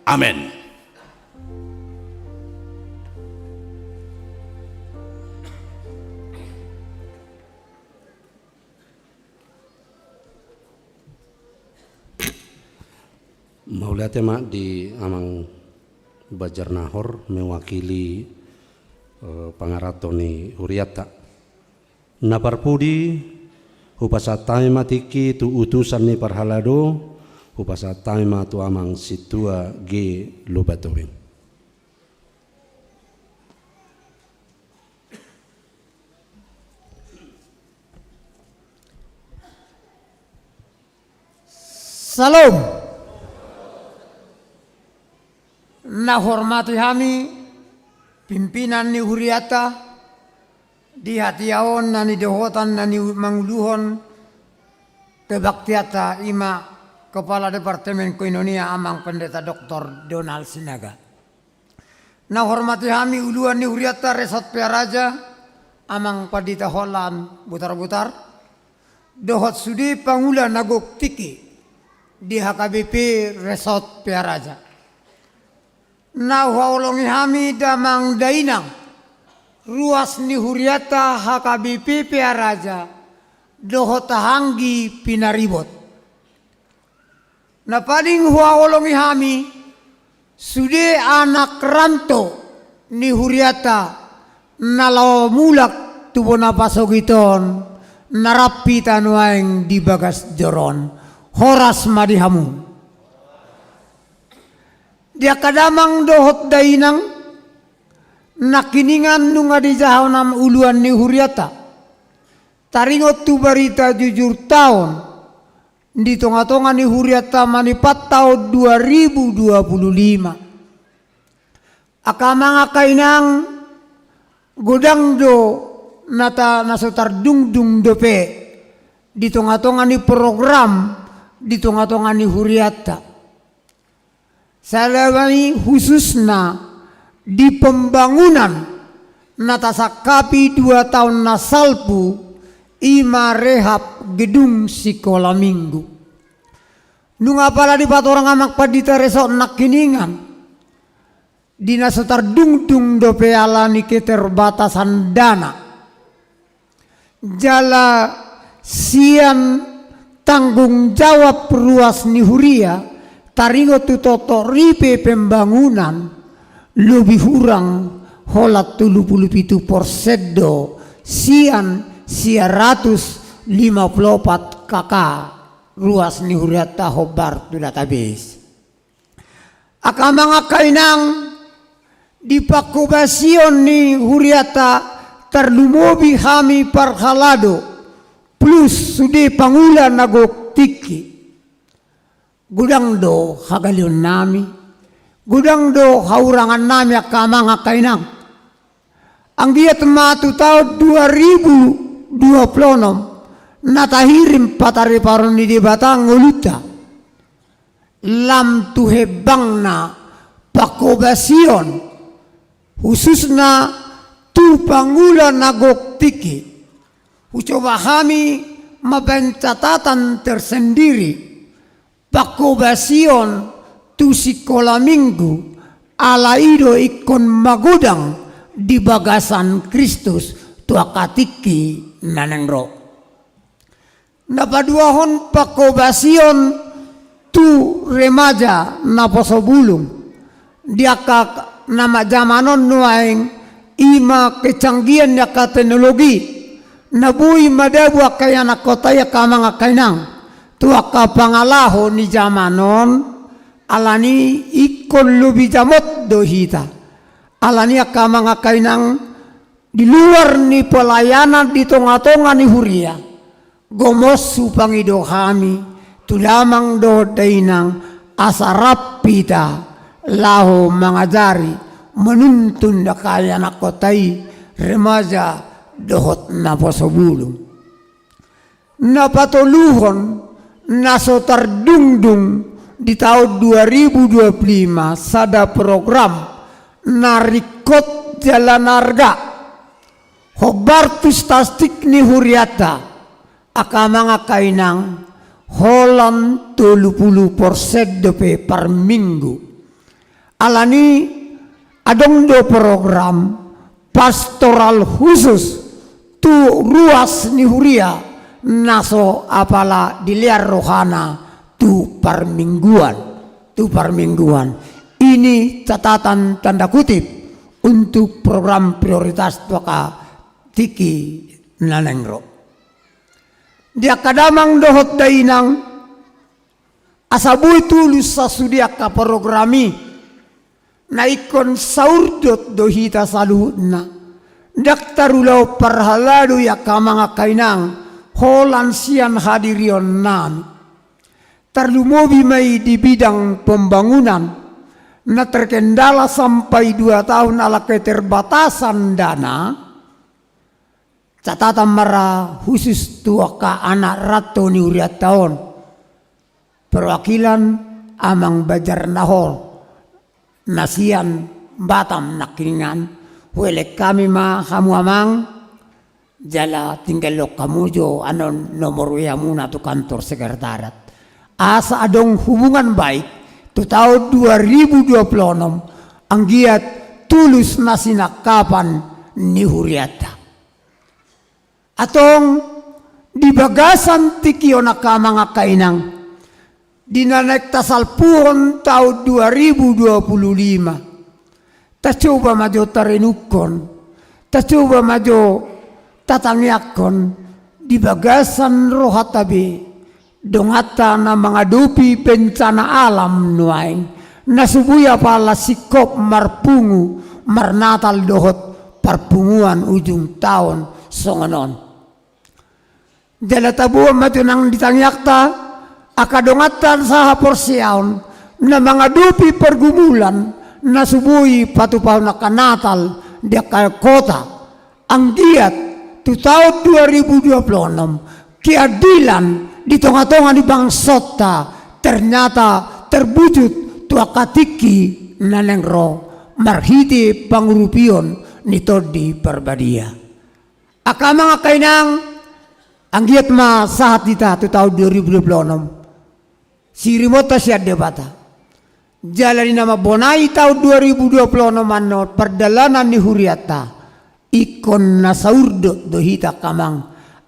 Amen. Mauliate ma di Amang Banjar Nahor mewakili, eh, pangaranto ni hurianta. Na parpudi, hupasahat hami ma tingki tu utusan ni parhalado, hupasahat hami ma tu Amang Sintua G Lubantobing. Syalom. Na hormati hami pimpinan ni hurianta di hatiha on, na nidohotan na ni manguluhon kebaktianta, i ma Kepala Departemen Koinonia, Amang Pendeta Doktor Donald Sinaga. Na hormati hami uluan ni hurianta Resort Pearaja, Amang Pandita Holan Butarbutar, dohot sude pangula na gok tingki di H K B P Resort Pearaja. Na huhaholongi hami damang dainang, ruas ni hurianta H K B P Pearaja, dohot haha anggi pinaribot. Na paling huhaholongi hami, sude anak rantau ni hurianta, na laho mulak tu bona pasogit on, na rap hita nuaeng di bagas joro on. Horas ma di hamu. Di angka damang dohot dainang, nangkiningan nunga dijahahon hami uluan ni hurianta. Taringot tu barita jujur taon, di tonga-tonga ni hurianta manipat taon dua ribu dua puluh lima. Angka amang angka inang, godang do na ta-, na so tardungdung dope di tonga-tonga ni program, di tonga-tonga ni hurianta. Salama ni khususna di pembangunan na tasangkapi dua taon na salpu, i ma rehab gedung sikola minggu. Nunga pala dipatorang Amang Pandita Resort nangkiningan, di na so tardungdung dope ala ni keterbatasan dana. Jala sian tanggung jawab ruas ni huria, taringot tu totok ripe pembangunan, lobi hurang holan tolu pulu pitu persen do sian sia ratus lima pulu opat K K ruas ni hurianta hombar tu database. Angka amang angka inang, Di panghobasion ni hurianta tarlumobi hami parhalado, plus sude pangula na gok tingki. Godang do hagaleonnami, godang do haurangannami angka amang angka inang. Anggiat ma tu taon dua ribu dua puluh enam na tahirim patariparon ni Debata ngolunta. Lam tu hembangna panghobasion, khususna tu pangula na gok tingki. Hucoba hami mambaen catatan tersendiri, panghobasion tu sikola minggu, ala i do ingkon magodang di bagasan Kristus tu angka tingki na naeng ro. Na paduahon panghobasion tu remaja naposo bulung. Di angka na manjaman on nuaeng, i ma kecanggihan ni angka teknologi na boi madabu angka ianakhonta i angka amang angka inang tu angka pangalaho ni jaman on. Alani ingkon lobi jamot do hita. Alani angka amang angka inang, di luar ni pelayanan di tongatonga ni huria, gomos hupangido hami tu damang dohot dainang asa rap hita laho mangajari, manuntun angka ianakhonta i, remaja dohot naposo bulung. Na patoluhon, na so tardungdung di taon dua ribu dua puluh lima sada program na ringkot jala na arga. Hombar tu statistik ni hurianta, angka amang angka inang, holan tolu pulu persen dope parminggu. Alani adong do program pastoral khusus tu ruas ni huria na so apala dilean rohana tu parmingguan, tu parmingguan. Ini catatan tanda kutip untuk program prioritas tu angka tingki na naeng ro. Di angka damang dohot dainang, asa boi tulus sasude angka program i, na ingkon saurdot do hita saluhutna. Ndang tarulahon parhalado i angka amang angka inang, holan sian hadirionnami. Tarlumobi ma i di bidang pembangunan, na terkendala sampai dua tahun ala keterbatasan dana. Catatan ma ra khusus tu angka anak ranto ni hurianta on. Perwakilan Amang Banjar Nahor, na sian Batam nangkiningan, huelek hami ma hamu amang, jala tinggalhon hamu jo anon nomor W A muna tu kantor sekretariat. Asa adong hubungan baik tu taon dua ribu dua puluh enam, anggiat tulus na sinangkapan ni hurianta. Antong, di bagasan tingki on angka amang angka inang, di na naeng tasalpuhon taon dua ribu dua puluh lima, tacoba ma jo tarenungkon, tacoba ma jo tatangiangkon di bagasan rohanta be, donganta na mangadopi bencana alam nuaeng, na so boi apala singkop marpungu, marnatal dohot parpunguan ujung taon songon on. Jala taboan ma jo nang di tangiangta, angka donganta sahaporseaon, na mangadopi pergumulan, na so boi patupahon angka natal di angka kota. Anggiat tu taon dua ribu dua puluh enam, keadilan di tongatonga ni bangsonta ternyata terwujud tu angka tingki na naeng ro marhite pangurupion ni Tondi Parbadia. Angka amang angka inang, anggiat ma sahat hita tu taon dua ribu dua puluh enam. Sirimonta sian Debata. Jala di na mambonai taon dua ribu dua puluh enam annon pardalanan ni hurianta, ingkon na saurdot do hita angka amang,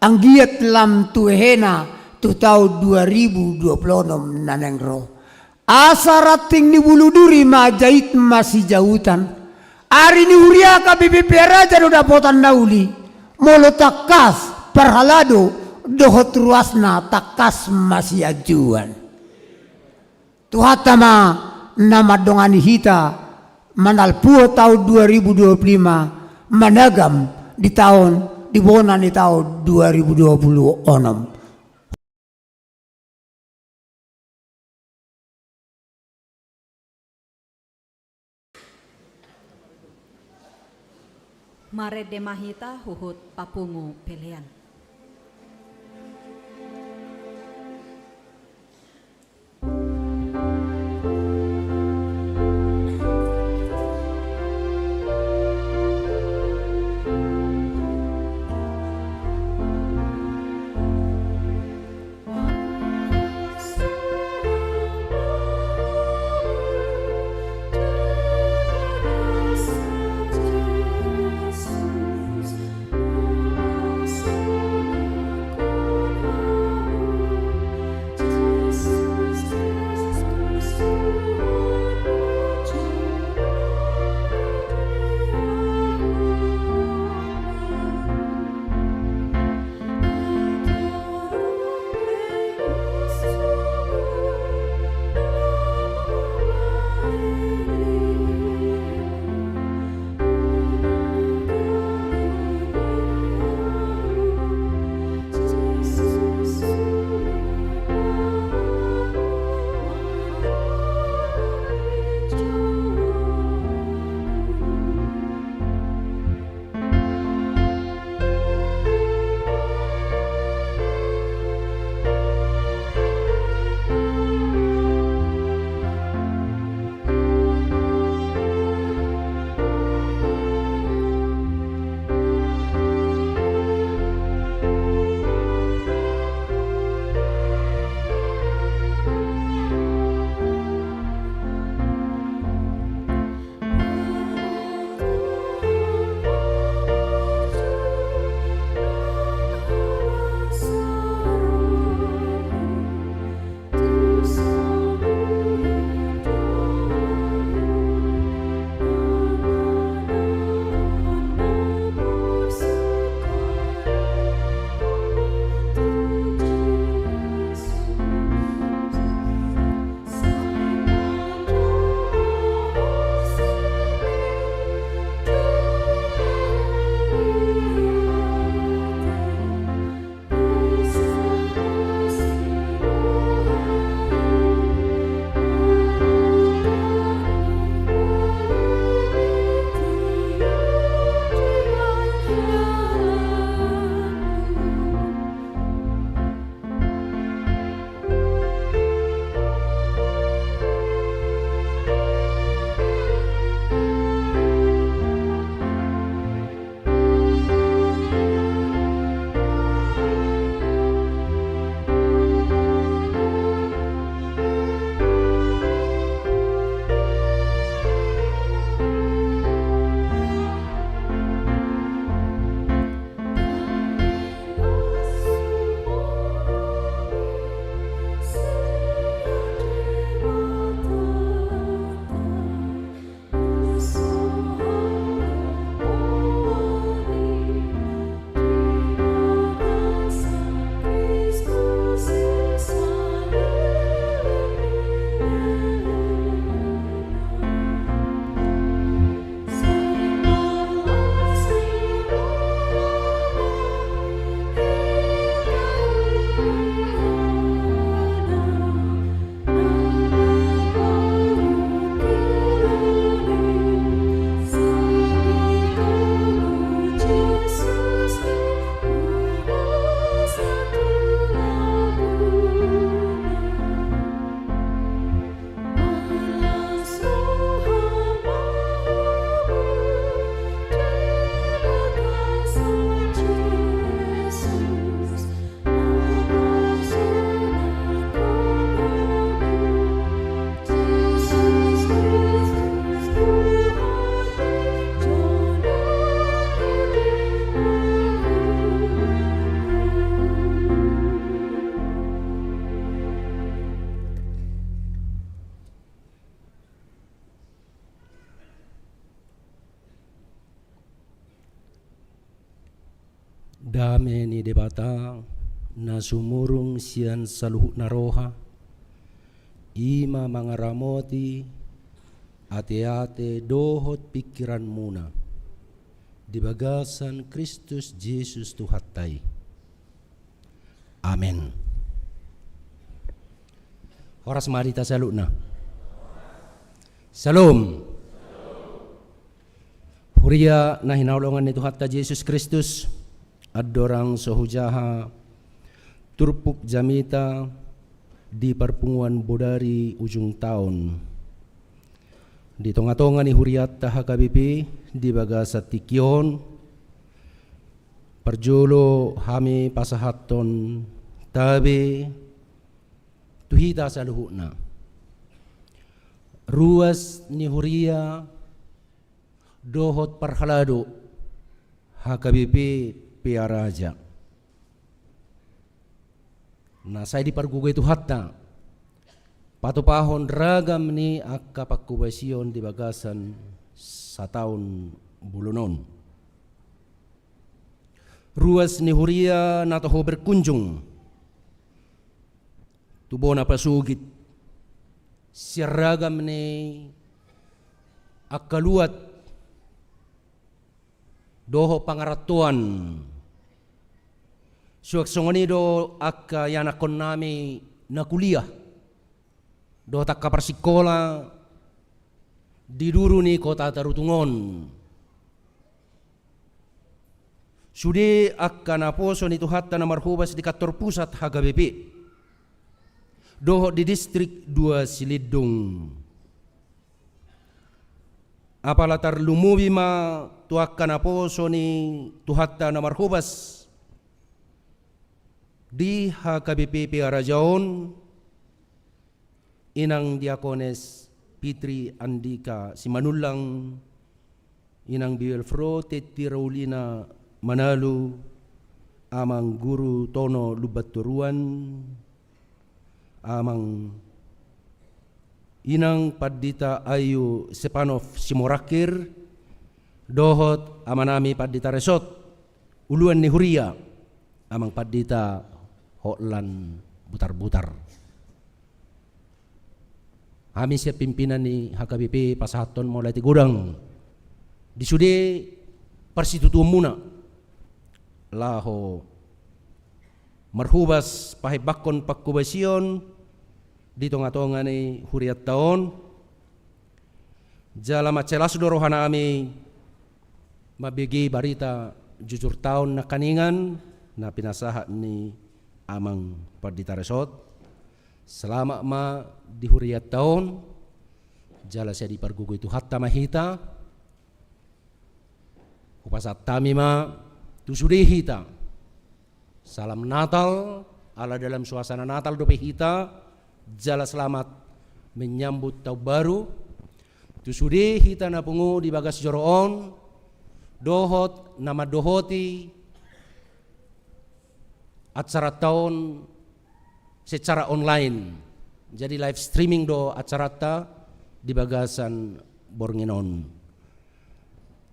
anggiat lam tu hehena tu taon dua ribu dua puluh enam na naeng ro. Asa ranting ni bulu duri ma jait masijautan. Ari ni huria K B P P Raja do dapotan na uli. Molo tangkas parhalado dohot ruasna tangkas masianjuan. Tuhanta ma na mandongani hita manalpuhon taon dua ribu dua puluh lima, managam di taon, di bona ni taon dua ribu dua puluh onom. Marende ma hita huhut papungu pelean. Dame ni Debata na sumurung sian saluhutna roha, i ma mangaramoti Ate-ate dohot pingkiranmuna di bagasan Kristus Jesus Tuhanta i. Amen. Horas ma di hita saluhutna. Syalom. Huria na hinaholongan ni Tuhanta Jesus Kristus, andorang so hujaha turpuk jamita di parpunguan bodari ujung taon, di tonga-tonga ni hurianta H K B P di bagasan tingki on, parjolo hami pasahathon tabe tu hita saluhutna, ruas ni huria dohot parhalado H K B P Pearaja, na sai dipargogoi Tuhanta patupahon ragam ni angka pangkobasion di bagasan sataon bolon on. Ruas ni huria na toho berkunjung tu bona pasogit sian ragam ni angka luat dohot pangarantoan. Suang songon i do angka ianakhonnami na kuliah dohot angka parsikola di duru ni kota Tarutung on. Sude angka naposo ni Tuhanta na marhobas di kantor pusat H K B P dohot di distrik dua Silindung. Apala tarlumobi ma tu angka naposo ni Tuhanta na marhobas di H K B P Pearaja on, Inang Diakones Fitri Andika Simanullang, Inang Biwel Fro Tetti Raulina Manalu, Amang Guru Tono Lumbantoruan, Amang Inang Pandita Ayu Sepanov Simorangkir, dohot amanami Pandita Resot, uluan ni huria, Amang Pandita Hotlan Butarbutar. Hami sian pimpinan ni H K B P pasahathon mauliate godang di sude parsitutuonmuna laho marhobas pahebakkon pangkobasion di tonga-tonga ni hurianta on. Jala mansai las do rohanami mambege barita jujur taon nangkaningan na pinasahat ni Amang Pandita Resot. Selamat ma di hurianta on, jala sai dipargogoi Tuhanta ma hita. Hupasahat hami ma tu sude hita salam Natal, ala dalam suasana Natal dope hita, jala selamat menyambut tahun baru. Tu sude hita na pungu di bagas joro on, dohot na mandohoti acaranta on secara online. Jadi live streaming do acaranta di bagasan borngin on.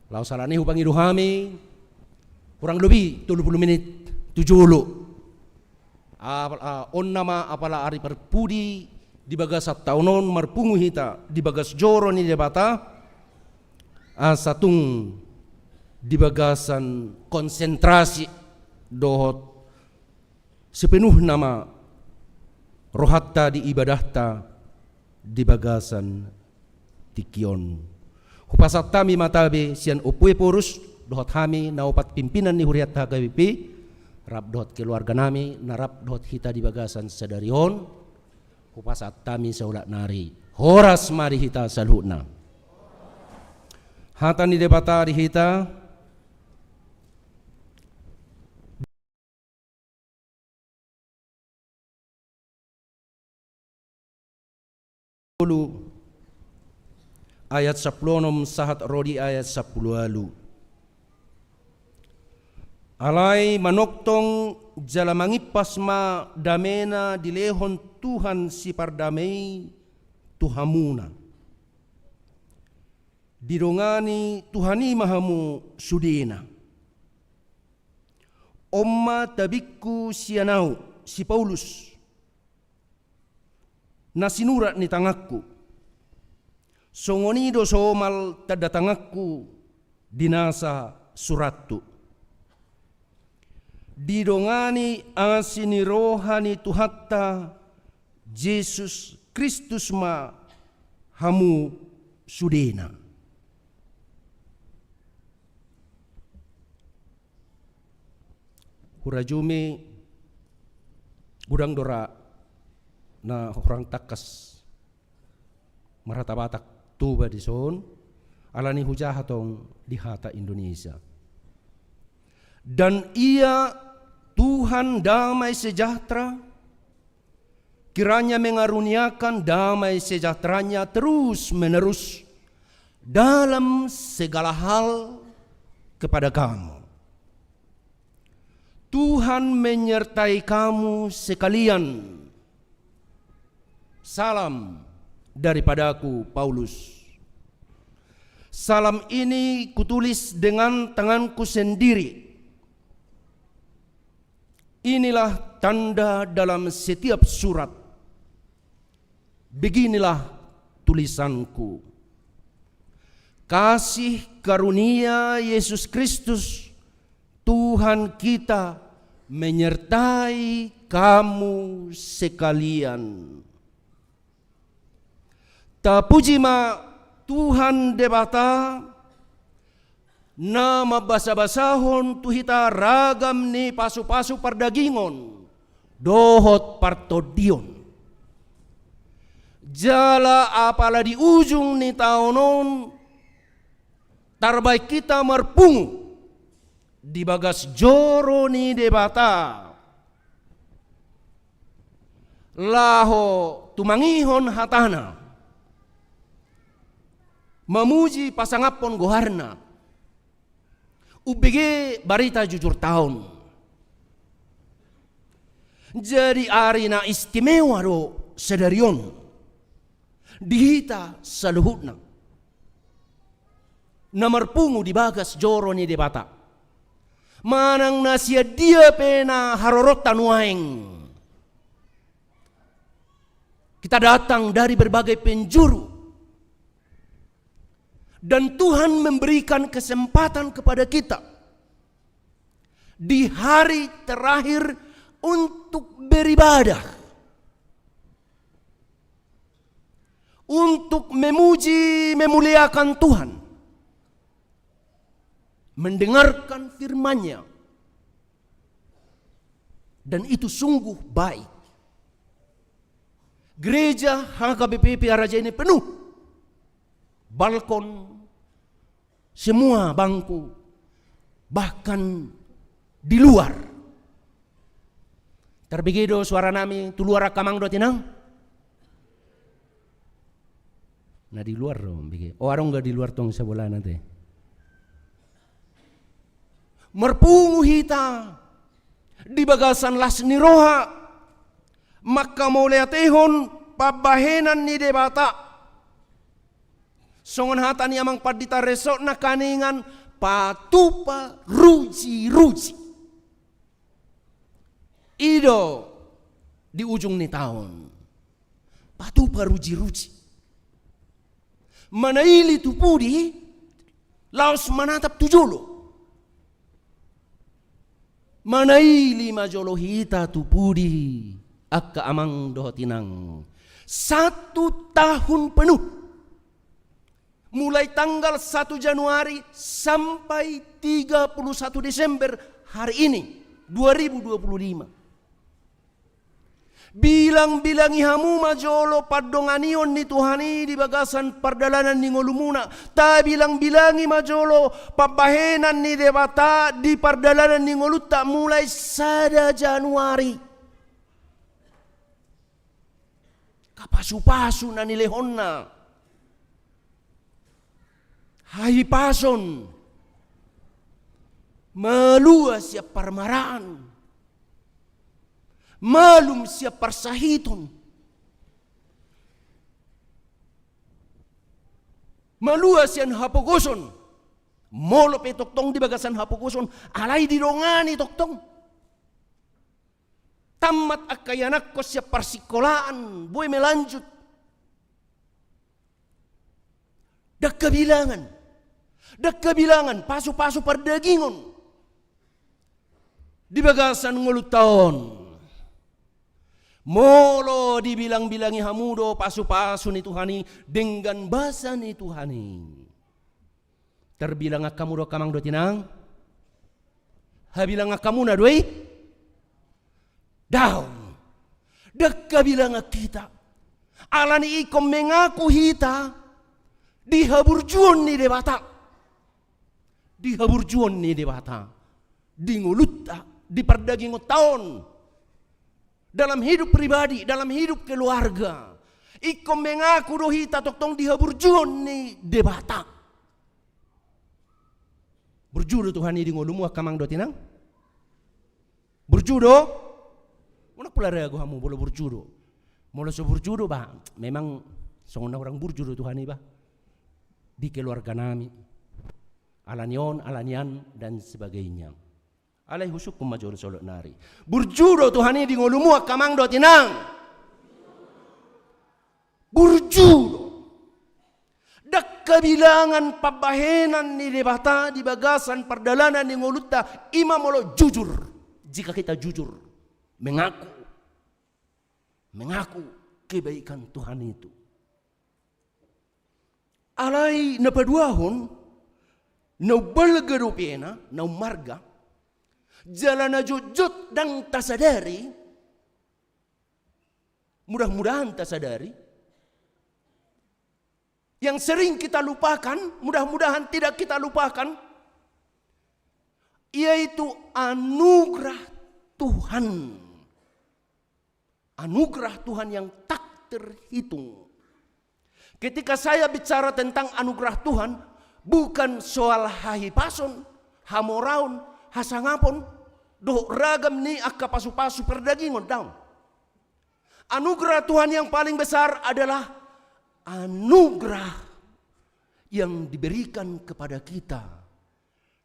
Laos alani i hupangido hami, hurang lobi tolu pulu menit tu jolo. Apala, ah, on nama apala ari parpudi di bagasan taon on marpungu hita di bagas joro ni Debata, asa tung di bagasan konsentrasi dohot sepenuhna ma rohanta di ibadahta di bagasan tingki on. Hupasahat hami ma tabe sian Ompu Ephorus dohot hami na opat pimpinan ni hurianta H K B P, rap dohot keluarganami na rap dohot hita di bagasan sadari on. Hupasahat hami saulak nari. Horas ma di hita saluhutna. Hata ni Debata di hita. Ayat sampulu onom sahat ro di ayat sampulu ualu. Alai manongtong jala mangimpas ma damena dilehon Tuhan Sipardame i tu hamuna. Didongani Tuhan i ma hamu sudena. On ma tabingku sian ahu, si Paulus, na sinurat ni tanganku. Songon i do somal tanda tanganku di nasa surathu. Didongani asi ni roha ni Tuhanta Jesus Kristus ma hamu sudena. Hurajumi, godang do ra na hurang tangkas marhata-hata Toba dison, alani hujaha tong di hata Indonesia. Dan Ia, Tuhan damai sejahtera, kiranya mengaruniakan damai sejahtera-Nya terus-menerus dalam segala hal kepada kamu. Tuhan menyertai kamu sekalian. Salam daripadaku, Paulus. Salam ini kutulis dengan tanganku sendiri. Inilah tanda dalam setiap surat. Beginilah tulisanku. Kasih karunia Yesus Kristus, Tuhan kita, menyertai kamu sekalian. Tapuji ma Tuhan Debata, na mambasabasahon tu hita ragam ni pasupasu pardagingon dohot partondion. Jala apala di ujung ni taon on, tarbaen hita marpungu di bagas joro ni Debata, laho tumangihon hatana, mamuji pasangaphon goarna, umbege barita jujurta on. Jadi ari na istimewa do sadari on di hita saluhutna na marpungu di bagas joro ni Debata. Manang na sian dia pe na haroronta nuaeng, kita datang dari berbagai penjuru. Dan Tuhan memberikan kesempatan kepada kita di hari terakhir untuk beribadah, untuk memuji, memuliakan Tuhan, mendengarkan firman-Nya. Dan itu sungguh baik. Gereja H K B P P Araja ini penuh. Balkon, semua bangku, bahkan di luar. Tarbege do suara nami tu luar, angka amang dohot inang? Na di luar do bege. O, adong do di luar tong sabolana te. Marpungu hita di bagasan las ni roha manghamauliatehon pambahenan ni Debata. Songon hata ni amang pandita resort na kaningan, patupa ruji-ruji. I do di ujung ni taon. Patupa ruji-ruji. Manaili tu pudi, laos manatap tu jolo. Manaili ma jolo hita tu pudi, angka amang dohot inang. Satu tahun penuh. Mulai tanggal satu Januari sampai tiga puluh satu Desember hari ini, dua ribu dua puluh lima. Bilang-bilangi hamu ma jolo pandonganion ni Tuhan i di bagasan pardalanan ni ngolumuna. Tabilang-bilangi ma jolo pambahenan ni Debata di pardalanan ni ngolunta mulai sada Januari. Angka pasu-pasu na nilehonna. Hahipason. Malua sian parmaraan. Malum sian parsahiton. Malua sian hapogoson. Molo pe tongtong di bagasan hapogoson, alai didongani tongtong. Tammat angka ianakhon sian parsikolaan, boi melanjut. Ndang habilangan. Ndang habilangan pasu-pasu pardagingon di bagasan ngolunta on. Molo dibilang-bilangi hamu do pasu-pasu ni Tuhan i denggan basa ni Tuhan i, tarbilang angka hamu do angka amang dohot inang? Habilang angka hamuna do i? Daong. Ndang habilangan hita. Alani ingkon mengaku hita di haburjuon ni Debata. Di haburjuon ni Debata di ngolunta, di pardagingonta on, dalam hidup pribadi, dalam hidup keluarga. Ingkon mengaku do hita tongtong di haburjuon ni Debata. Burju do Tuhan i di ngolumu angka amang dohot inang? Burju do? Unang pola ragu hamu molo burju do. Molo so burju do, bah, memang songon na hurang burju do Tuhan i, bah, di keluarga nami. Alani on, alani an, dan sebagainya. Alai husungkun ma jolo saolok nari. Burju do Tuhan i di ngolumu angka amang dohot inang? Burju do. Ndang habilangan pambahenan ni Debata di bagasan pardalanan ni ngolunta, i ma molo jujur. Jika kita jujur, mengaku, mengaku kebaikan Tuhan itu. Alai na paduahon, na umbalga dope na, na ummarga, jala na jotjot ndang tasadari, mudah-mudahan tasadari, yang sering kita lupakan, mudah-mudahan tidak kita lupakan, yaitu anugerah Tuhan. Anugerah Tuhan yang tak terhitung. Ketika saya bicara tentang anugerah Tuhan, bukan soal hahipason, hamoraon, hasangapon, dohot ragam ni angka pasu-pasu perdagingon, daong. Anugerah Tuhan yang paling besar adalah anugerah yang diberikan kepada kita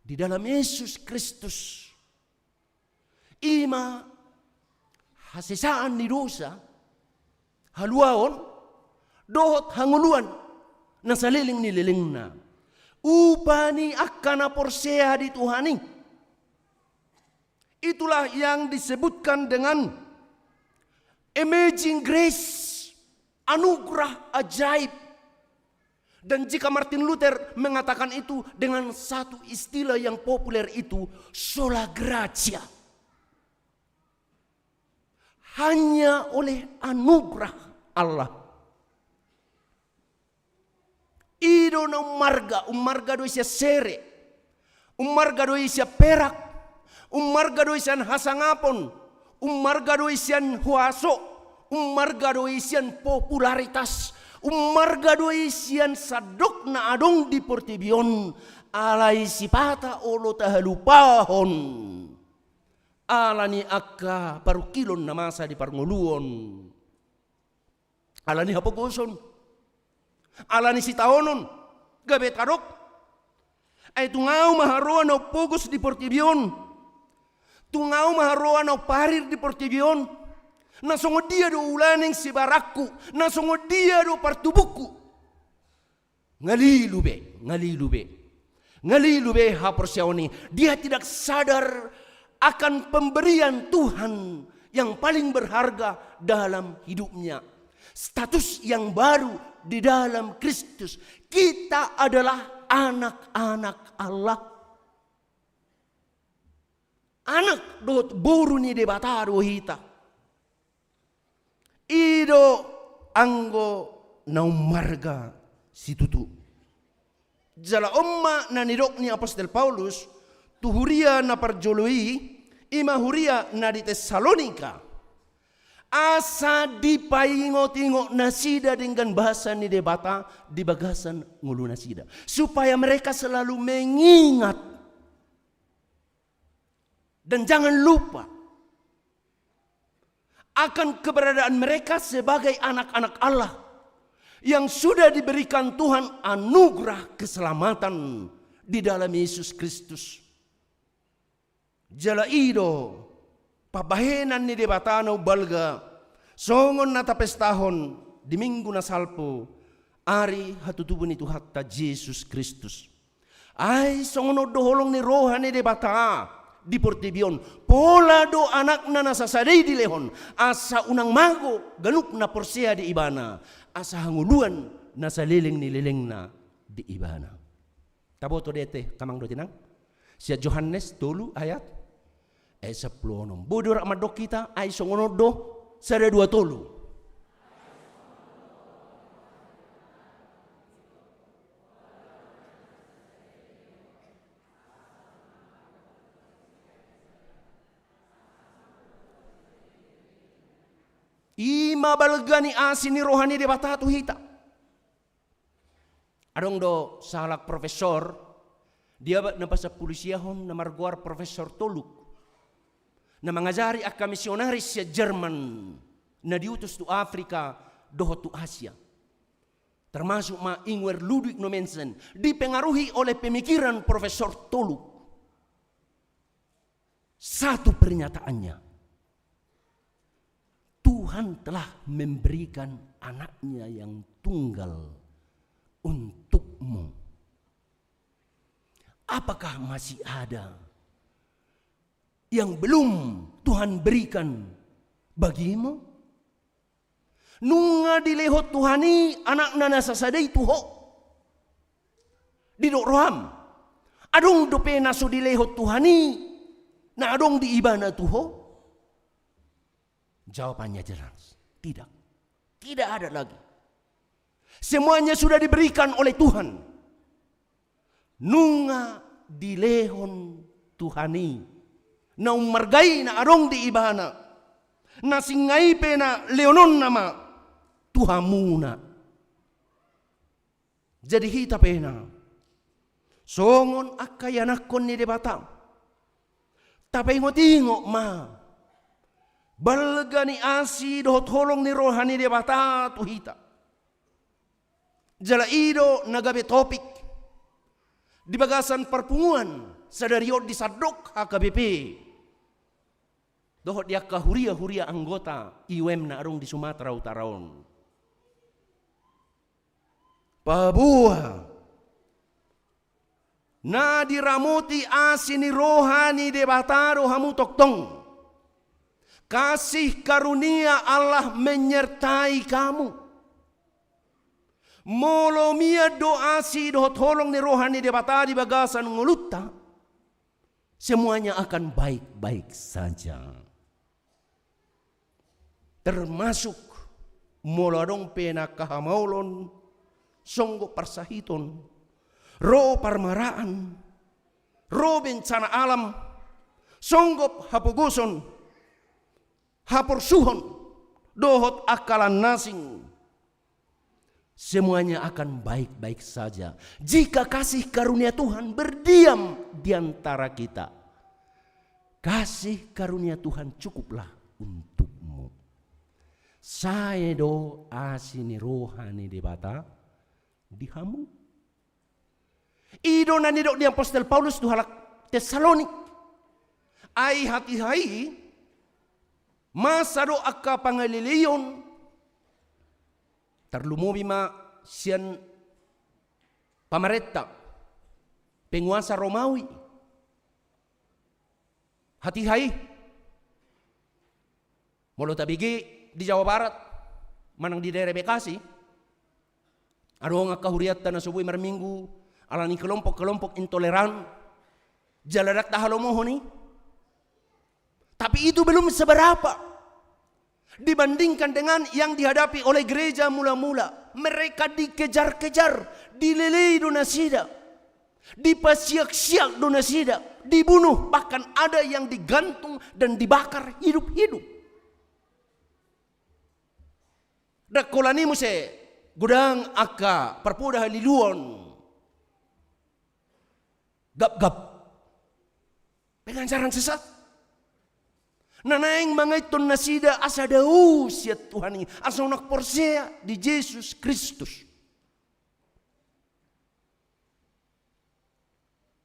di dalam Yesus Kristus. I ma hasesaan ni dosa, haluaon, dohot hangoluan na saleleng ni lelengna. Upa ni angka na porsea di Tuhan i. Itulah yang disebutkan dengan amazing grace, anugerah ajaib. Dan jika Martin Luther mengatakan itu dengan satu istilah yang populer itu, sola gratia. Hanya oleh anugerah Allah. I do na ummarga, ummarga do i sian sere, ummarga do i sian perak, ummarga do i sian hasangapon, ummarga do i sian huaso, ummarga do i sian popularitas, ummarga do i sian sandok na adong di portibi on, alai sipata olo tahalupahon. Alani angka parungkilon na masa di parngoluon. Alani hapogoson. Alani sitaonon. Gabe tadok. Ai tung ahu ma haroa na umpogos di portibi on. Tung ahu ma haroa na umparir di portibi on. Na songon dia do ulaning sibarangku. Na songon dia do partubungku. Ngalilu be, ngalilu be. Ngalilu be haporseaon i. Dia tidak sadar akan pemberian Tuhan yang paling berharga dalam hidupnya. Status yang baru di dalam Kristus. Kita adalah anak-anak Allah. Anak dohot boru ni Debata do hita. I do anggo na ummarga situtu. Jala on ma na nidok ni apostel Paulus tu huria na parjolo i, i ma huria na di Tessalonika. Asa dipaingot-ingot nasida denggan basa ni Debata di bagasan ngolu nasida. Supaya mereka selalu mengingat dan jangan lupa akan keberadaan mereka sebagai anak-anak Allah yang sudah diberikan Tuhan anugerah keselamatan di dalam Yesus Kristus. Jala i do pambahenan ni Debata na umbalga songon na tapestahon di Minggu na salpu, ari hatutubu ni Tuhanta Jesus Kristus. Ai songon on do holong ni roha ni Debata di portibi on, pola do Anakna na sasada i dilehon, asa unang mago ganup na porsea di Ibana, asa hangoluan na saleleng ni lelengna di Ibana. Taboto do i ate, amang dohot inang? Sian Johannes tolu ayat, ayat sampulu onom. Boi do rap mandok hita, ai songon on do, sada dua tolu. I ma balga ni asi ni roha ni Debata tu hita. Adong do sahalak profesor di abad na pasampulu siahon na margoar Profesor Toluk, na mangajari angka misionaris sian Jerman na diutus tu Afrika dohot tu Asia, termasuk ma Ingwer Ludwig Nommensen, dipengaruhi oleh pemikiran Profesor Toluk. Satu pernyataannya, Tuhan telah memberikan Anaknya yang tunggal untukmu. Apakah masih ada yang belum Tuhan berikan bagimu? Nunga dilehon Tuhan i Anakna na sasada i tu ho. Didok roham, adong dope na so dilehon Tuhan i na adong di Ibana tu ho? Jawabannya jelas, tidak. Tidak ada lagi. Semuanya sudah diberikan oleh Tuhan. Nunga dilehon Tuhan i na ummarga i na adong di Ibana, na singa i pe na lehononna ma tu hamuna. Jadi hita pe na songon angka ianakhon ni Debata, tapaingotingot ma balga ni asi dohot holong ni roha ni Debata tu hita. Jala i do na gabe topik di bagasan parpunguan sadari on di sandok H K B P dohot di angka huria-huria anggota I O M na adong di Sumatera Utara on. Paboa na diramoti asi ni roha ni Debata do hamu tongtong. Kasih karunia Allah menyertai kamu. Molo mian do asi dohot holong ni roha ni Debata di bagasan ngolunta, semuanya akan baik-baik saja. Termasuk molo adong pe na angka hamaolon, songgop parsahiton, ro parmaraan, ro bencana alam, songgop hapogoson, haporsuhon, dohot angka lan na asing. Semuanya akan baik-baik saja jika kasih karunia Tuhan berdiam di antara kita. Kasih karunia Tuhan cukuplah untukmu. Sae do asi ni roha ni Debata di hamu. I do na nidok ni apostel Paulus tu halak Tessalonik. Ai hatiha i masa do angka pangaleleion, tarlumobi ma sian pamarenta, penguasa Romawi. Hatiha i, molo tabege di Jawa Barat manang di daerah Bekasi, adong angka hurianta na so boi marminggu ala ni kelompok-kelompok intoleran, jala ndang tahalomohon i. Tapi itu belum seberapa dibandingkan dengan yang dihadapi oleh gereja mula-mula. Mereka dikejar-kejar, dilelei do nasida, dipasiak-siak do nasida, dibunuh, bahkan ada yang digantung dan dibakar hidup-hidup. Ndang holan i muse godang angka parpoda haliluon, gapgap, pengajaran sesat, na naeng mangaithon nasida asa dao sian Tuhan i, asa unang porsea di Jesus Kristus.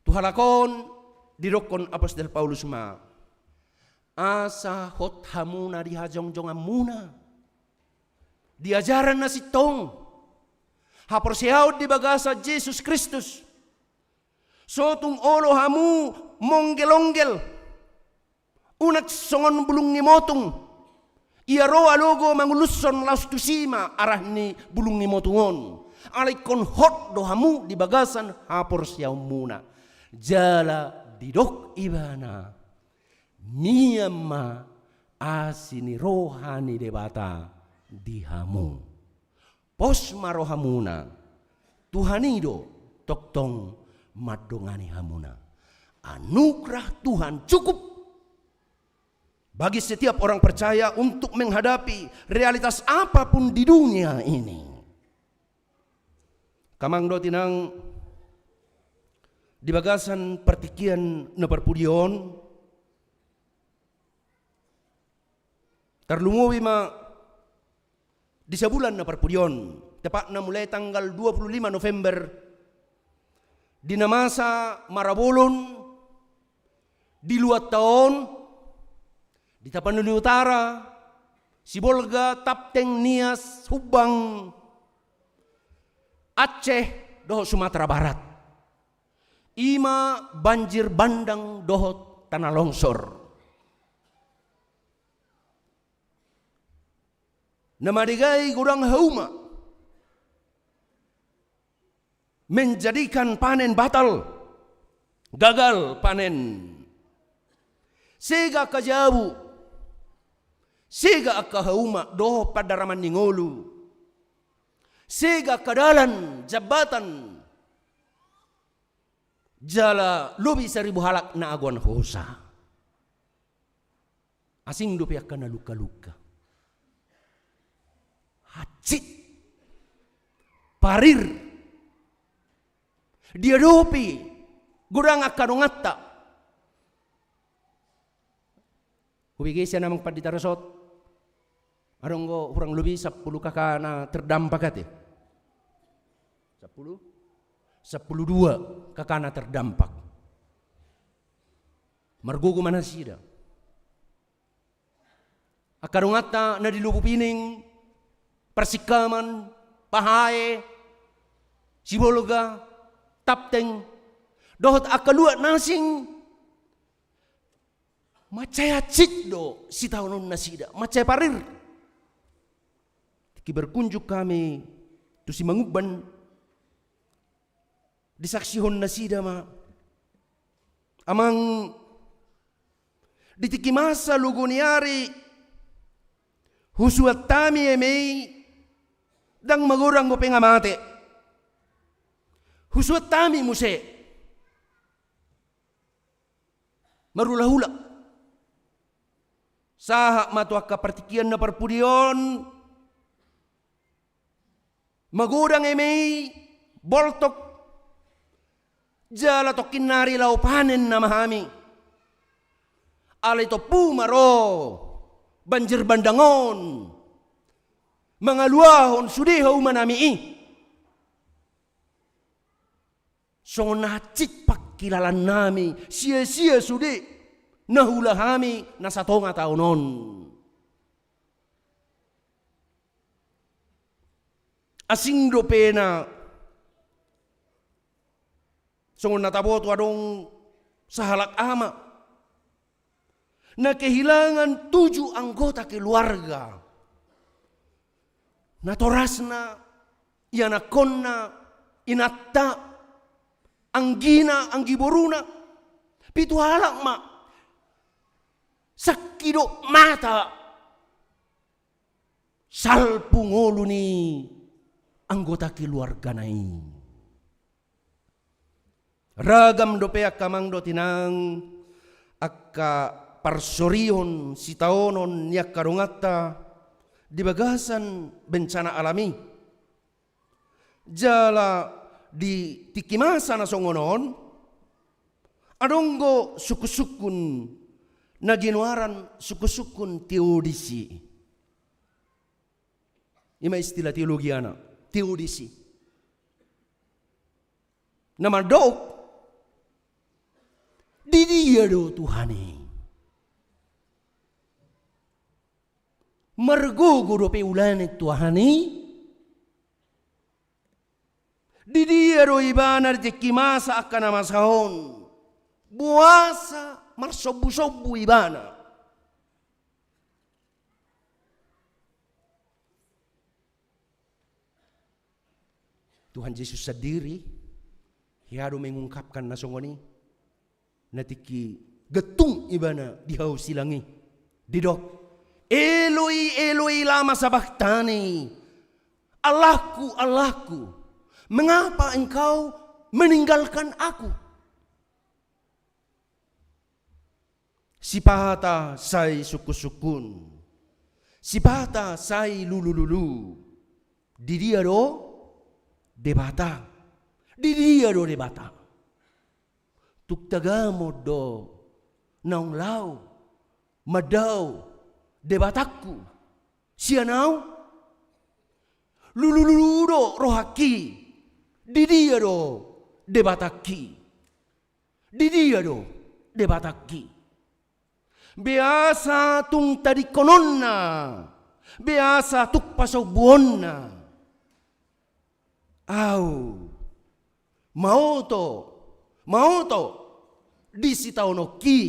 Tu halak on didokkon apostel Paulus ma, asa hot hamuna di hajongjonganmuna, di ajaran na sintong, Haporseaon di bagasan Jesus Kristus. Sotung olo hamu monggel-onggel, unang songon bulung ni motung. Ia ro alogo mangulushon laos tusi ma arah ni bulung ni motung on. Alai ingkon hot do hamu di bagasan haporseaonmuna. Jala didok ibana, mian ma asi ni roha ni Debata di hamu. Pos ma rohamuna, Tuhan i do tongtong mandongani hamuna. Anugerah Tuhan cukup bagi setiap orang percaya untuk menghadapi realitas apapun di dunia ini. Angka amang dohot inang, di bagasan partingkian na parpudi on, tarlumobi ma di sabulan na parpudi on, tepatna mulai tanggal dua puluh lima November, di na masa marabolon di luatta on, di Tapanuli Utara, Sibolga, Tapteng, Nias, Humbang, Aceh dohot Sumatera Barat. I ma banjir bandang dohot tanah longsor. Na madegai godang hauma, menjadikan panen batal, gagal panen. Sega angka jabu, sega angka hauma dohot pandaraman ni ngolu, sega angka dalan, jambatan, jala lobi saribu halak na agoan hosa. Asing dope angka na luka-luka. Hansit. Parir. Diadopi godang angka donganta. Hubege sian amang pandita resort. Adong do hurang lobi sampulu K K na terdampak ate. Sampulu? Sampulu dua K K na terdampak. Margogo ma nasida. Angka donganta na di Lubu Pining, Parsingkaman, Pahae, Sibolga, Tapteng, dohot angka luat na asing, mansai hansit do sitaonon nasida, mansai parir. Tingki berkunjung hami tu Simanguban, disaksihon nasida ma, amang, di tingki masa logo ni ari, husuan hami eme i, ndang magodang dope nga mate. Husuan hami muse marhulahula. Sahat ma tu angka partingkian na parpudi on, magodang eme i, boltok, jala tongkin nari laho panen nama hami. Alai tompu ma ro banjir bandang on mangaluahon sude hauma nami i. Songon na hansit pangkilalaan nami, sia-sia sude na huula hami na satonga taon on. Asing dope na songon na taboto adong sahalak ama na kehilangan tujuh anggota keluarga. Natorasna, ianakkonna, inanta, anggina, anggiboruna, pitu halak ma sangkidop mata salpu ngolu ni anggota keluargana i. Ragam dope angka amang dohot inang angka parsorion sitaonon ni angka donganta di bagasan bencana alam i. Jala di tingki masa na songon on, adong do sungkun-sungkun na ginoaran sungkun-sungkun teodisi. I ma istilah teologiana, teodisi. Na mandok, di dia do Tuhan i? Margogo dope ulaon ni Tuhan i? Di dia do ibana di tingki masa angka na masa on? Boasa marsombusombu ibana? Tuhan Jesus sandiri, ia do mengungkapkan na songon i, na tingki gantung ibana di hau silang i. Didok, "Eloi, Eloi, lama sabachthani?" "Allahku, Allahku, mengapa Engkau meninggalkan aku?" Sipata sai sungkunsungkun, sipata sai lulululu. Di dia do Debata? Di dia do Debata? Tung tagamon do naung laho mandao Debatangku sian ahu? Lulululu do rohangki. Di dia do Debatangki? Di dia do Debatangki? Beasa tung tadingkononna, beasa tung pasombuonna, ahu maoto, maoto di sitaononki.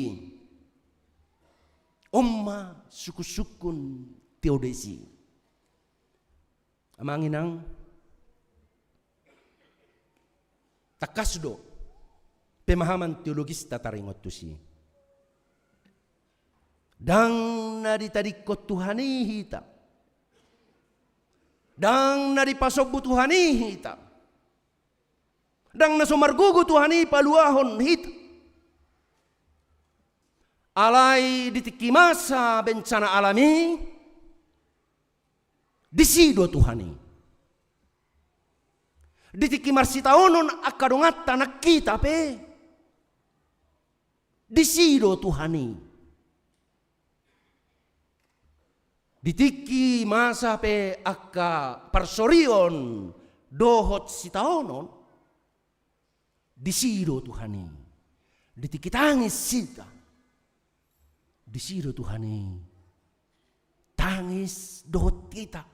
On ma sungkunsungkun teodisi. Amang inang, tangkas do pemahaman teologista taringot tusi. Ndang na ditadingkon Tuhan i hita. Ndang na dipasombu Tuhan i hita. Ndang na so margogo Tuhan i paluahon hita. Alai di tingki masa bencana alam i, disi do Tuhan i. Di tingki marsitaonon angka donganta nang hita pe, disi do Tuhan i. Di tingki masa pe angka parsorion dohot sitaonon, disi do Tuhan i. Di tingki tangis hita, disi do Tuhan i. Tangis dohot hita,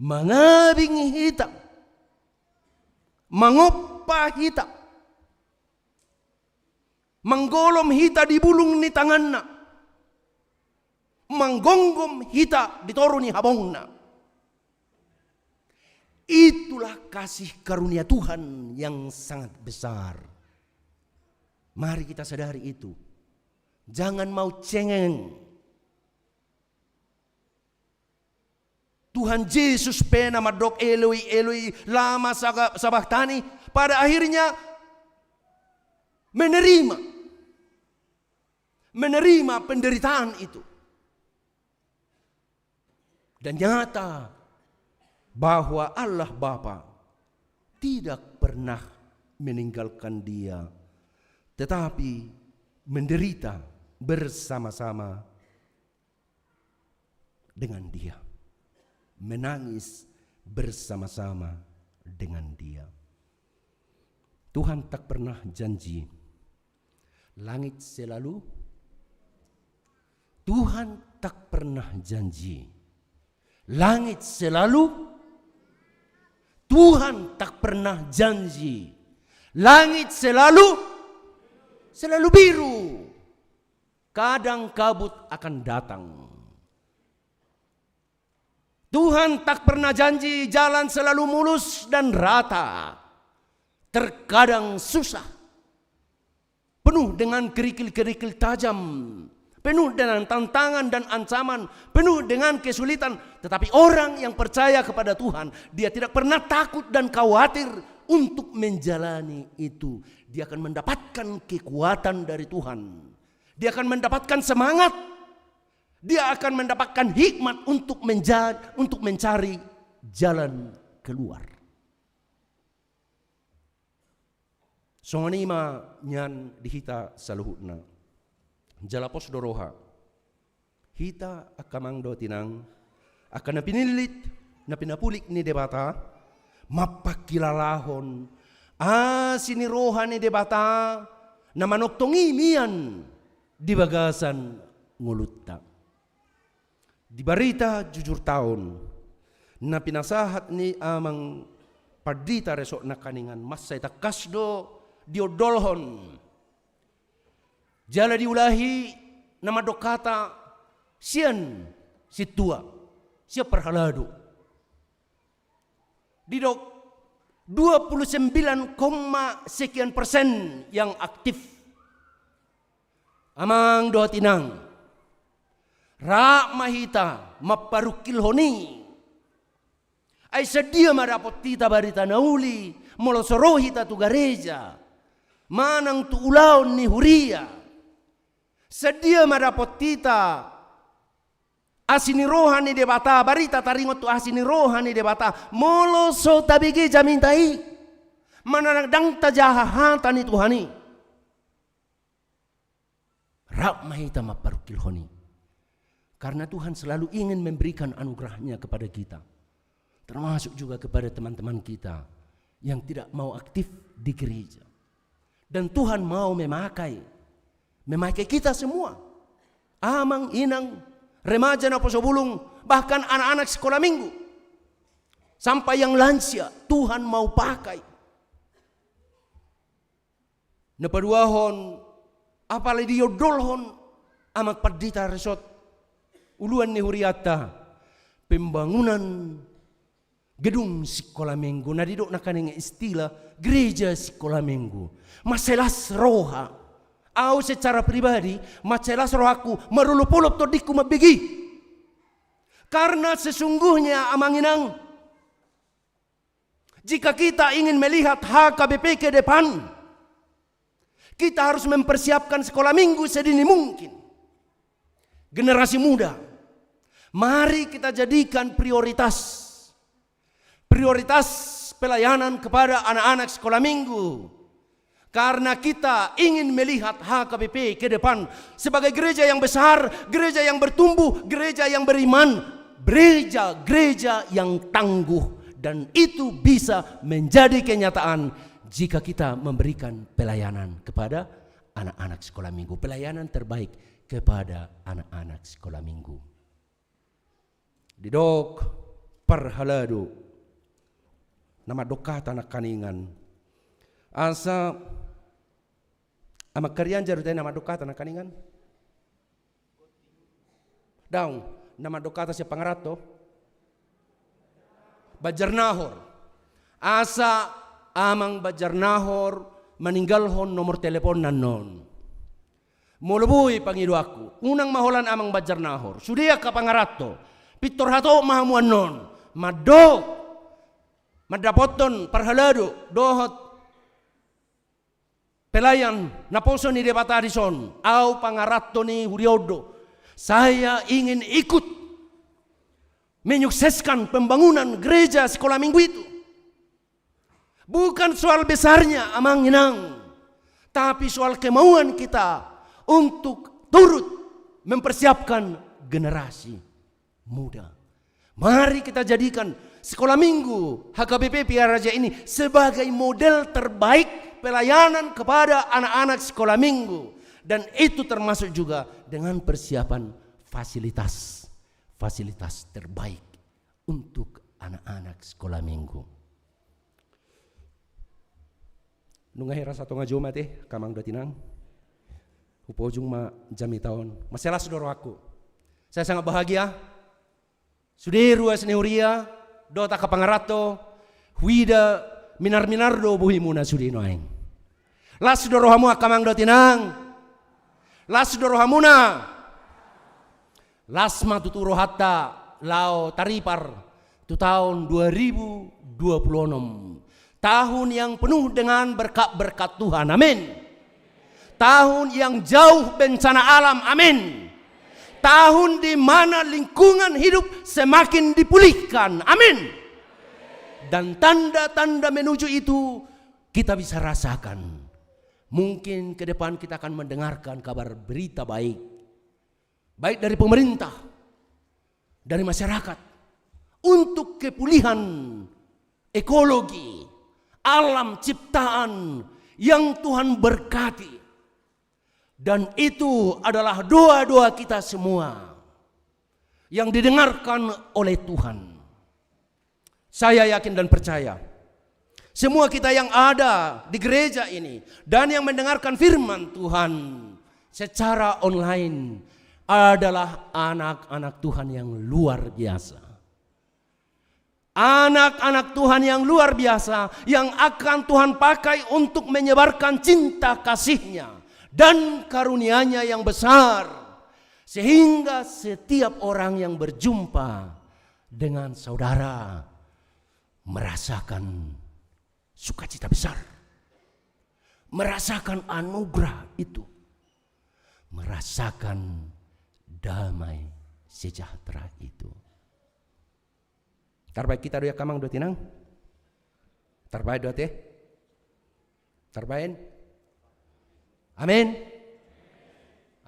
mangabing hita, mangompa hita, manggolom hita di bulung ni tanganna, manggomgom hita di toru ni habongna. Itulah kasih karunia Tuhan yang sangat besar. Mari kita sadari itu. Jangan mau cengeng. Tuhan Jesus pe na mandok, "Eloi, Eloi, lama saga-, sabachthani?" Pada akhirnya menerima, menerima penderitaan itu. Dan nyata bahwa Allah Bapa tidak pernah meninggalkan dia, tetapi menderita bersama-sama dengan dia, menangis bersama-sama dengan dia. Tuhan tak pernah janji, langit selalu, Tuhan tak pernah janji, langit selalu, Tuhan tak pernah janji, langit selalu, selalu biru. Kadang kabut akan datang. Tuhan tak pernah janji jalan selalu mulus dan rata. Terkadang susah. Penuh dengan kerikil-kerikil tajam. Penuh dengan tantangan dan ancaman. Penuh dengan kesulitan. Tetapi orang yang percaya kepada Tuhan, dia tidak pernah takut dan khawatir untuk menjalani itu. Dia akan mendapatkan kekuatan dari Tuhan. Dia akan mendapatkan semangat. Dia akan mendapatkan hikmat untuk menja-, untuk mencari jalan keluar. Songon i ma nian di hita saluhutna. Jala pos do roha. Hita angka amang dohot inang, angka na pinillit, na pinapulik ni Debata, mampangkilalahon asi ni roha ni Debata na manongtong i mian di bagasan ngolunta. Di barita jujur taon, Na pinasahat ni amang pandita resort nangkaningan, mansai tangkas do diondolhon jala diulahi na mandok hata sian sintua, sian parhalado. Didok dua puluh sembilan koma sekian persen yang aktif. Amang dohot inang, rap ma hita mamparungkilhon i. Ai sadia ma dapot hita barita na uli molo so ro hita tu gareja manang tu ulaon ni huria? Sadia ma dapot hita asi ni roha ni Debata, barita taringot tu asi ni roha ni Debata molo so tabege jamita i manang ndang tajaha hata ni Tuhan i? Rap ma hita mamparungkilhon i. Karena Tuhan selalu ingin memberikan anugerahnya kepada kita, termasuk juga kepada teman-teman kita yang tidak mau aktif di gereja. Dan Tuhan mau memakai, memakai kita semua. Amang, inang, remaja, naposobulung, bahkan anak-anak sekolah minggu. Sampai yang lansia, Tuhan mau pakai. Na paduahon, apala diondolhon amang pandita resort uluan ni hurianta, pembangunan gedung sikola minggu, na didok nangkaning istilah gereja sikola minggu. Mansai las roha. Au secara pribadi, mansai las rohangku, marolopolop tondingku mambege i. Karena sesungguhnya, amang inang, jika kita ingin melihat H K B P ke depan, kita harus mempersiapkan sekolah minggu sedini mungkin. Generasi muda, mari kita jadikan prioritas, prioritas pelayanan kepada anak-anak sekolah minggu. Karena kita ingin melihat H K B P ke depan sebagai gereja yang besar, gereja yang bertumbuh, gereja yang beriman, gereja-gereja yang tangguh. Dan itu bisa menjadi kenyataan jika kita memberikan pelayanan kepada anak-anak sekolah minggu, pelayanan terbaik kepada anak-anak sekolah minggu. Didok parhalado na mandok hata nangkaningan. Asa amang Karianja do ate na mandok hata nangkaningan? Daong, na mandok hata sian pangaranto? Banjarnahor. Asa amang Banjarnahor maninggalhon nomor teleponna annon. Molo boi pangidoanku, unang ma holan amang Banjarnahor, sude angka pangaranto, pintor hatop ma hamu annon mandok, mandapothon parhalado dohot pelayan naposo ni Debata dison. Au pangaranto ni huria on do. Saya ingin ikut menyukseskan pembangunan gereja sekolah minggu itu. Bukan soal besarnya, amang inang, tapi soal kemauan kita untuk turut mempersiapkan generasi muda. Mari kita jadikan sekolah minggu H K B P Pihak Raja ini sebagai model terbaik pelayanan kepada anak-anak sekolah minggu. Dan itu termasuk juga dengan persiapan fasilitas, fasilitas terbaik untuk anak-anak sekolah minggu. Nunga hira satonga jom ate, angka amang dohot inang. Hupojung ma jamita on. Mansai las do rohangku. Saya sangat bahagia. Sude ruas ni huria dohot angka pangaranto, huida minar-minar do bohimuna sude nuaeng. Las do rohamu angka amang dohot inang. Las do rohamuna. Las ma tutu rohanta laho taripar tu tahun dua ribu dua puluh enam. Tahun yang penuh dengan berkat-berkat Tuhan. Amin. Tahun yang jauh bencana alam. Amin. Tahun di mana lingkungan hidup semakin dipulihkan. Amin. Dan tanda-tanda menuju itu kita bisa rasakan. Mungkin ke depan kita akan mendengarkan kabar berita baik, baik dari pemerintah, dari masyarakat, untuk kepulihan ekologi, alam ciptaan yang Tuhan berkati. Dan itu adalah doa-doa kita semua yang didengarkan oleh Tuhan. Saya yakin dan percaya, semua kita yang ada di gereja ini dan yang mendengarkan firman Tuhan secara online adalah anak-anak Tuhan yang luar biasa. Anak-anak Tuhan yang luar biasa yang akan Tuhan pakai untuk menyebarkan cinta kasih-Nya dan karunia-Nya yang besar, sehingga setiap orang yang berjumpa dengan saudara merasakan sukacita besar, merasakan anugerah itu, merasakan damai sejahtera itu. Tarbaen hita do i, angka amang dohot inang? Tarbaen do ate? Tarbaen? Amin.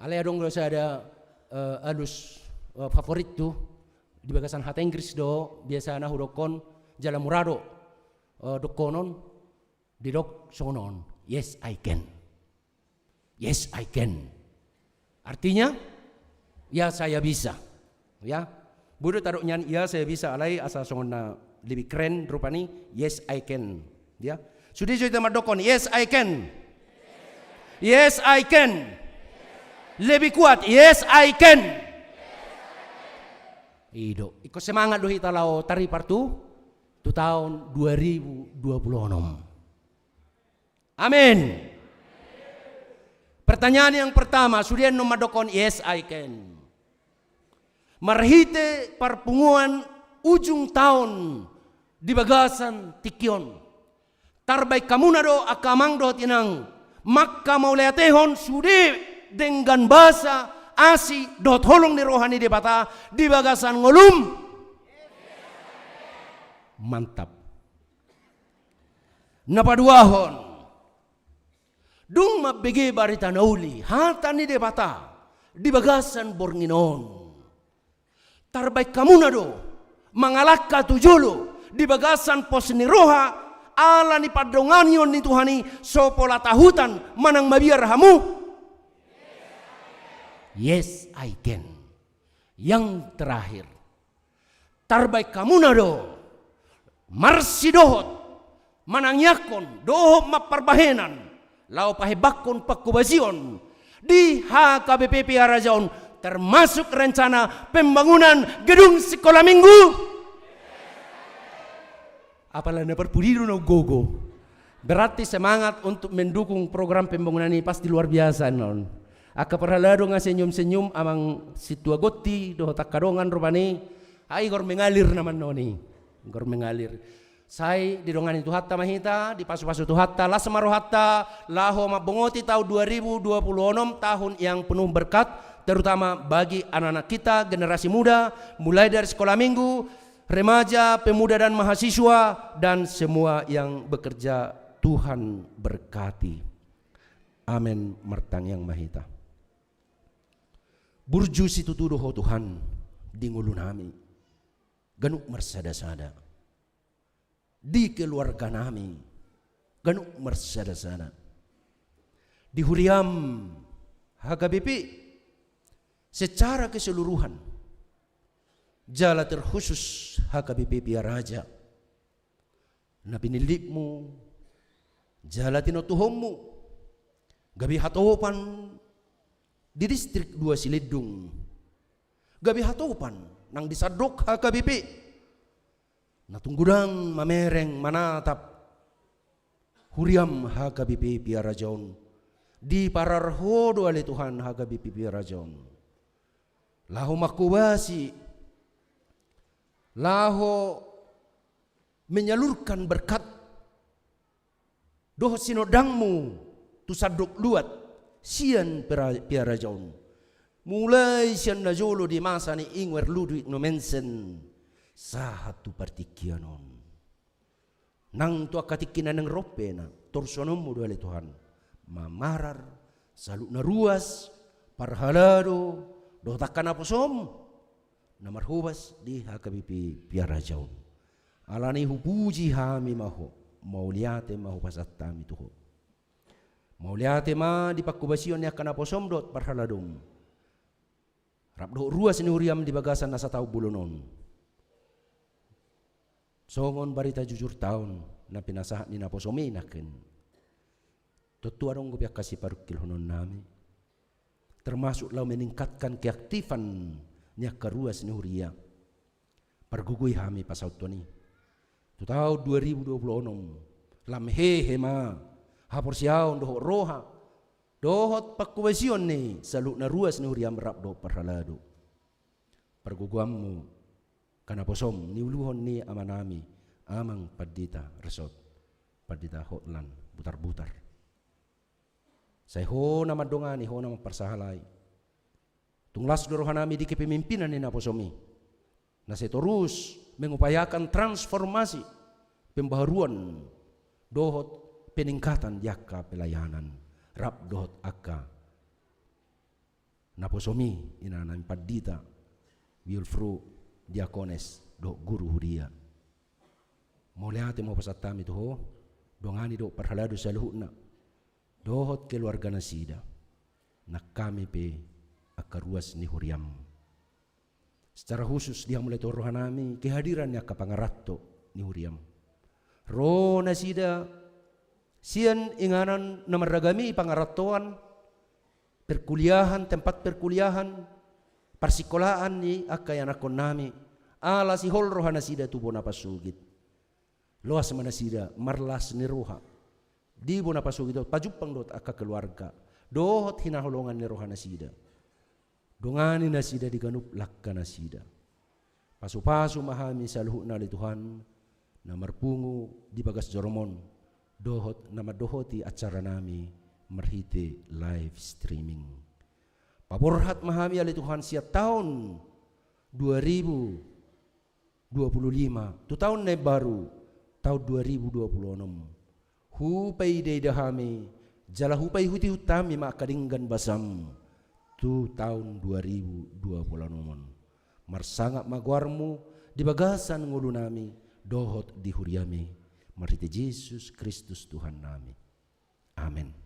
Alai adong do sada, eh, alus, eh, favorit tu di bagasan hata Inggris do, biasana hudokkon, jala mura do, eh, dohononku, didok songon on, "Yes, I can." Yes, I can. Artinya, ya, saya bisa. Ya. Boi do tadok nian, ya, saya bisa, alai asa songon na lebih keren rupani, yes, I can. Ya. Sude jo hita mandokkon, yes, I can. Yes, I can. Lebih kuat, yes, I can. I do. Ingkon semangat do hita laho taripar tu, tu taon dua ribu dua puluh enam. Amin. Pertanyaan yang pertama, sude annon mandokkon, "Yes, I can." Marhite parpunguan ujung taon di bagasan tingki on, tarbaen hamuna do, angka amang dohot inang, mangkamauliatehon sude denggan basa, asi dohot holong ni roha ni Debata di bagasan ngolum? Mantap. Na paduahon, dung mambege barita na uli, hata ni Debata di bagasan borngin on, tarbaen hamuna do mangalangka tu jolo di bagasan pos ni roha, ala ni pandonganion ni Tuhan i, so pola tahutan manang mabiar hamu? Yes, I can. Yang terakhir, tarbaen hamuna do marsidohot manangiangkon dohot mamparbahenan laho pahembangkon pangkobasion di H K B P Piara Jaon, termasuk rencana pembangunan gedung sikola minggu? Apala na parpudi do na umgogo. Berarti semangat untuk mendukung program pembangunan i pasti luar biasa annon. Angka parhalado nga senyum-senyum amang sintua Gotti dohot angka dongan rupani. Ai igor mengalir nama annon i. Igor mengalir. Sai didongani Tuhanta ma hita, dipasu-pasu Tuhanta, las ma rohanta laho mambongoti taon dua ribu dua puluh enam, tahun yang penuh berkat, terutama bagi anak-anak kita, generasi muda, mulai dari sekolah minggu, remaja, pemuda dan mahasiswa, dan semua yang bekerja. Tuhan berkati. Amen. Martangiang ma hita. Burju situtu do Ho Tuhan di ngolunami, ganup marsada-sada. Di keluarganami, ganup marsada-sada. Di huriam H K B P secara keseluruhan, jala terkhusus H K B P Piara Raja, na pinillitmu jala tinontuhonmu, gabe hatopan di Distrik dua Silendung, gabe hatopan nang di sandok H K B P, na tung godang mamereng manatap huriam H K B P Piara Raja on. Diparar Ho do ale Tuhan H K B P Piara Raja on laho mangkobasi, laho menyalurkan berkat dohot sinondangmu tu sandok luat sian Piara-, Piara Raja on. Mulai sian na jolo di masa ni Ingwer Ludwig Nommensen sahat tu partingkian on. Nang tu angka tingki na naeng ro pe na torsuanonmu do ale Tuhan mamarar saluhut na ruas, parhalado dohot angka naposom na marhobas di H K B P Piara Raja on. Alani i hupuji hami ma Ho, mauliate ma hupasahat hami tu Ho. Mauliate ma di pangkobasion ni angka naposom dohot parhaladom, rap dohot ruas ni huriam di bagasan na sataon bolon on. Tongon barita jujur ta on na pinasahat ni naposomi nangkin. Tontu adong dope angka siparungkilhononnami, termasuk laho meningkatkan keaktifan ni angka ruas ni huria. Pargogoi hami pasauthon i. Tu taon dua ribu dua puluh onom, lam hehe ma haporseaon dohot roha dohot pangkobasion ni saluhutna ruas ni huriam rap dohot parhalado. Pargogoanmu, angka naposom, niuluhon ni amanami, Amang Pandita Resort, Pandita Hotlan Butarbutar. Sai ho na mandongani, ho na mamparsahalai. Tung las do rohanami di kepemimpinan ni naposomi, na sai torus mengupayakan transformasi, pembaharuan dohot peningkatan di angka pelayanan rap dohot angka naposomi, inanami pandita, biulfru, diakones dohot guru huria. Mauliate ma hupasahat hami tu ho, dongani dohot parhalado saluhutna dohot keluarganasida, nang hami pe angka ruas ni huriam. Secara khusus dihamulai tu rohanami kehadiran ni angka pangaranto ni huriam. Ro nasida sian inganan na marragam i pangarantoan, perkuliahan, tempat perkuliahan, parsikolaan ni angka ianakkonnami, ala sihol rohanasida tu bona pasogit. Loas ma nasida marlas ni roha di bona pasogit dohot pajumpang dohot angka keluarga dohot hinaholongan ni rohanasida. Dongani nasida di ganup langkanasida. Pasupasu ma hami saluhutna ale Tuhan, na marpungu di bagas joro-Mu on, dohot na mandohoti acaranami marhite live streaming. Paborhat ma hami ale Tuhan sian taon dua ribu dua puluh lima tu taon na imbaru, taon dua ribu dua puluh onom. Hupaidaida hami jala hupaihutihut hami ma angka denggan basam tu taon dua ribu dua puluh onom on. Marsangap ma goar-Mu di bagasan ngolunami dohot di huriami, marhite Jesus Kristus Tuhannami. Amen.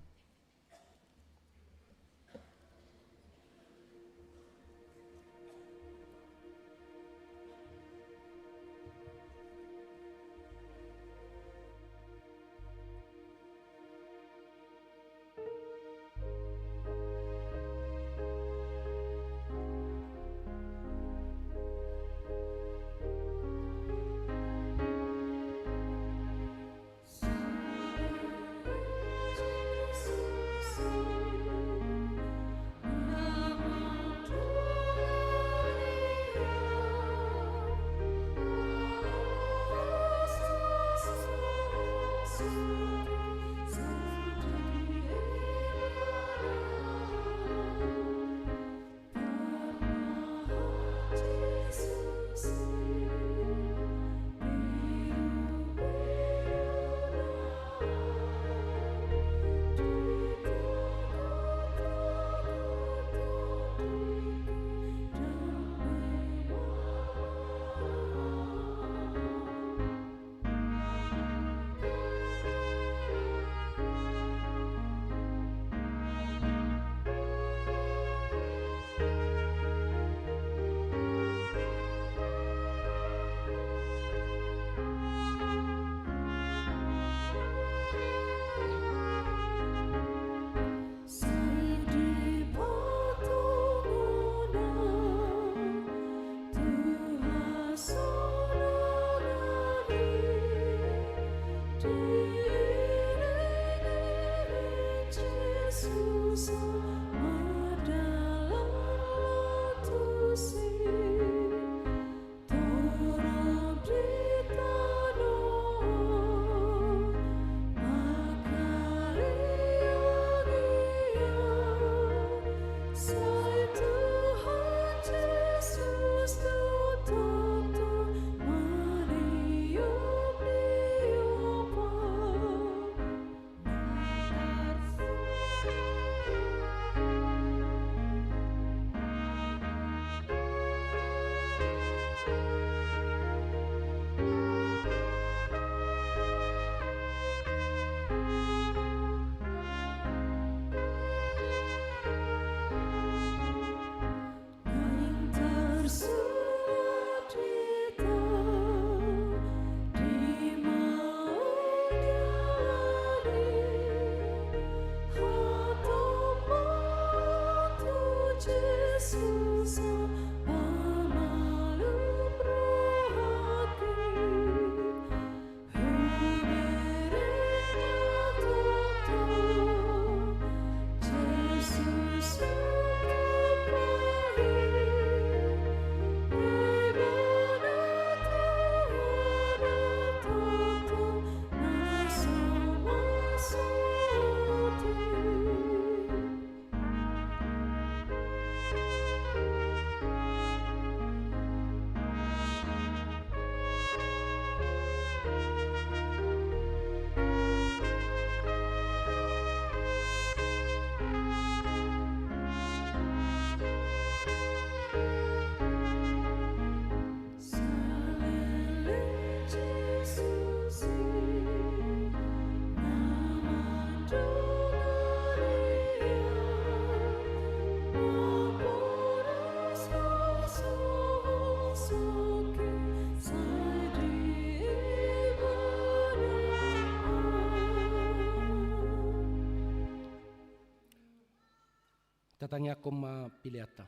Tangiangkon ma pileanta.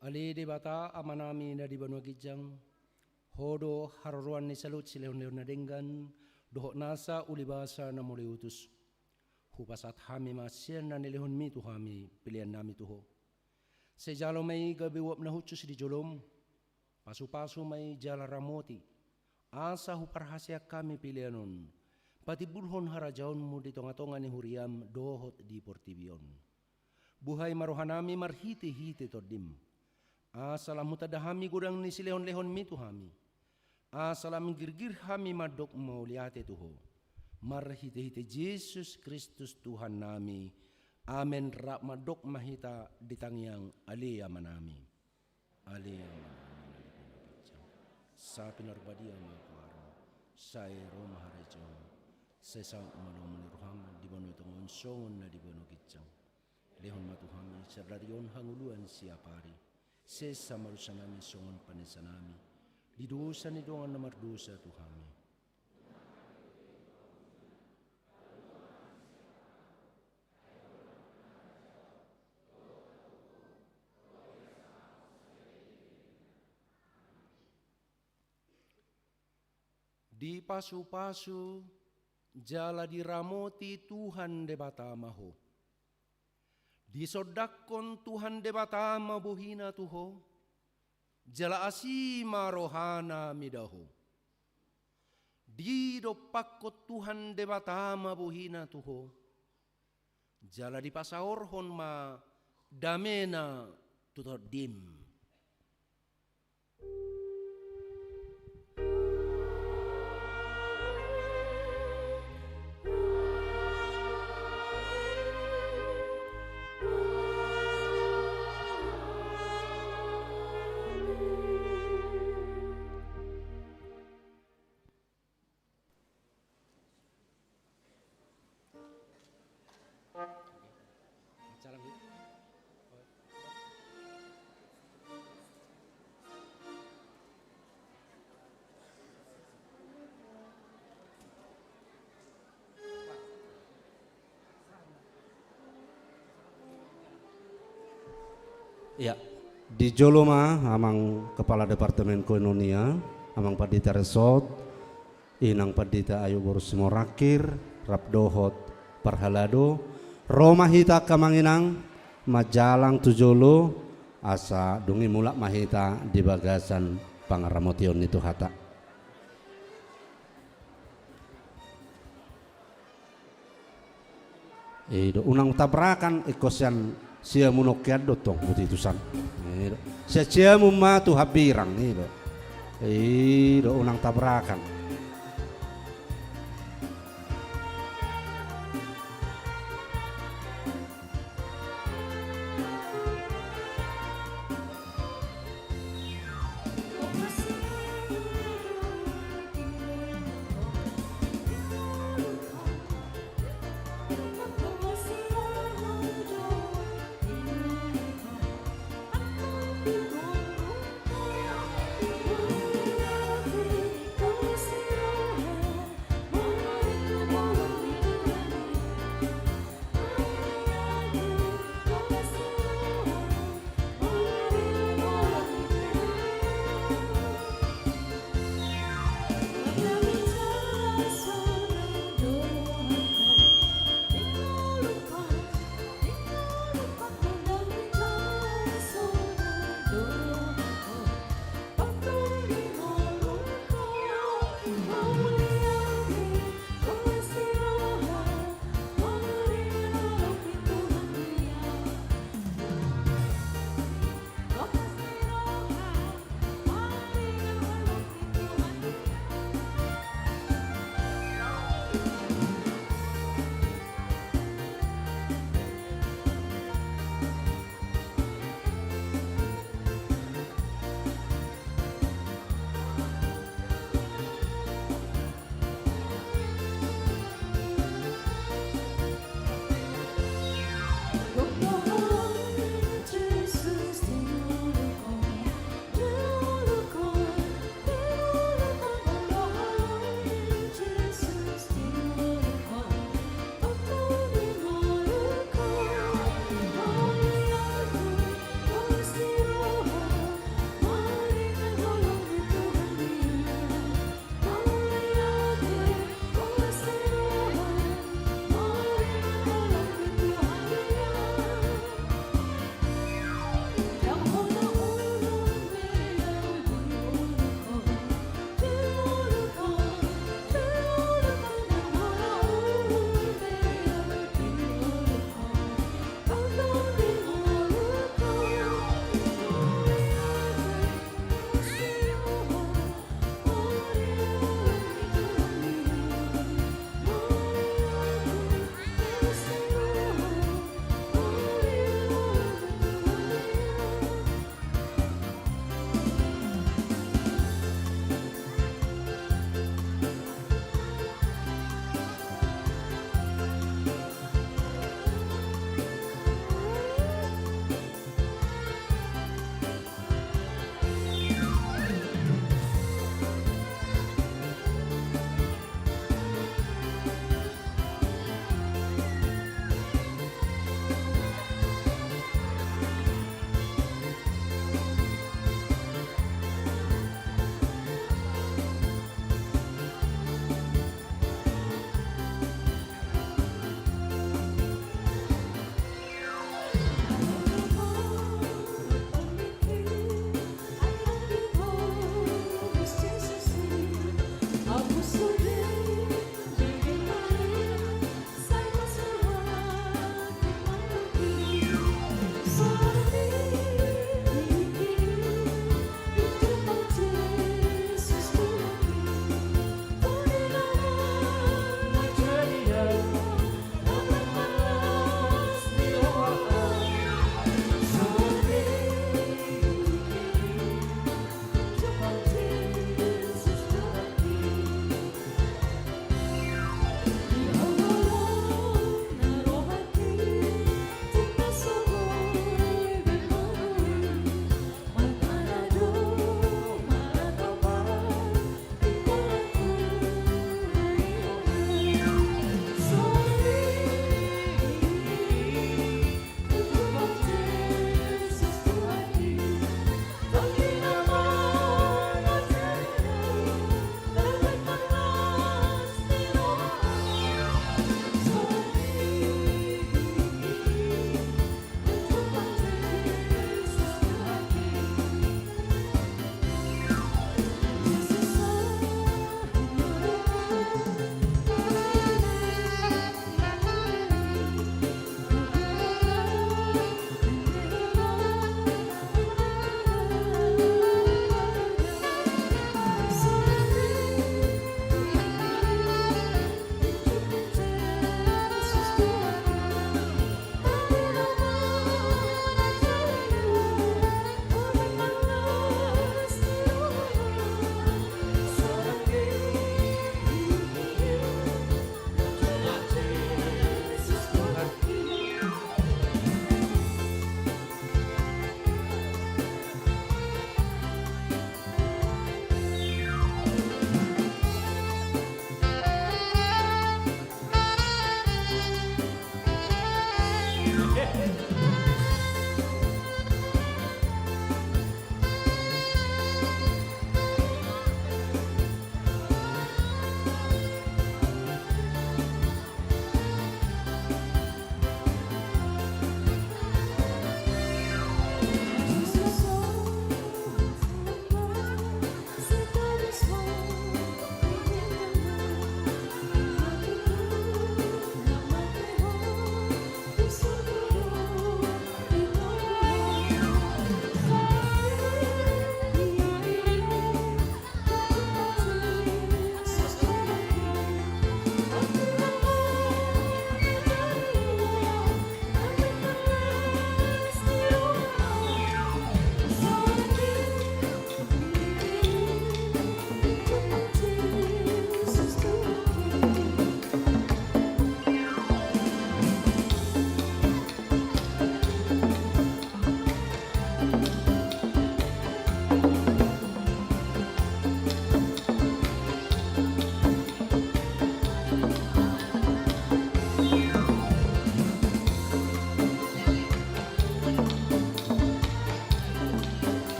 Ale Debata Amanami na di banua ginjang, Ho do haroroan ni saluhut silehonlehon na denggan dohot nasa ulibasa na mauliutus. Hupasahat hami ma sian na nilehonMi tu hami pileannami tu Ho. Sai jalo ma i gabe uap na hushus di jolom, pasupasu ma i jala ramoti, asa huparhaseang hami pilean on patimbulhon harajaonMu di tongatonga ni huriaM dohot di portibi on. Buhai ma rohanami marhitehite TondiM, asa lam hutanda hami godang ni silehonlehonMi tu hami, asa lam girgir hami mandok mauliate tu Ho. Marhitehite Jesus Kristus Tuhannami. Amen. Rap mandok ma hita di tangiang Ale Amanami. Ale Amanami na di banua ginjang, sai pinarbadia ma goarMu, sai ro ma harajaonMu, sai saut ma lomo ni rohaM di banua tonga on songon na di banua ginjang. Lehon ma tu hami sadari on hangoluan siapari. Sesa ma dosanami songon panesanami di dosa ni dongan na mardosa tu hami. Dipasupasu jala diramoti Tuhan Debata ma ho. Disondangkon Tuhan Debata ma bohina tu ho, jala asi ma rohana mida ho. Didompakkon Tuhan Debata ma bohina tu ho, jala dipasaorhon ma damena tu tondim. Ia, di jolo ma amang kepala departemen koinonia, amang pandita Resot, inang pandita Ayu boru Simorangkir, rap dohot parhalado, ro ma hita angka amang inang, manjalang tu jolo, asa dung i mulak ma hita di bagasan pangaramotion ni Tuhanta. I do, unang tabrakan, ingkon sian siamun on hian do tong buti tusan. I do. Sian siamun ma tu hambirang, i do. I do, unang tabrakan.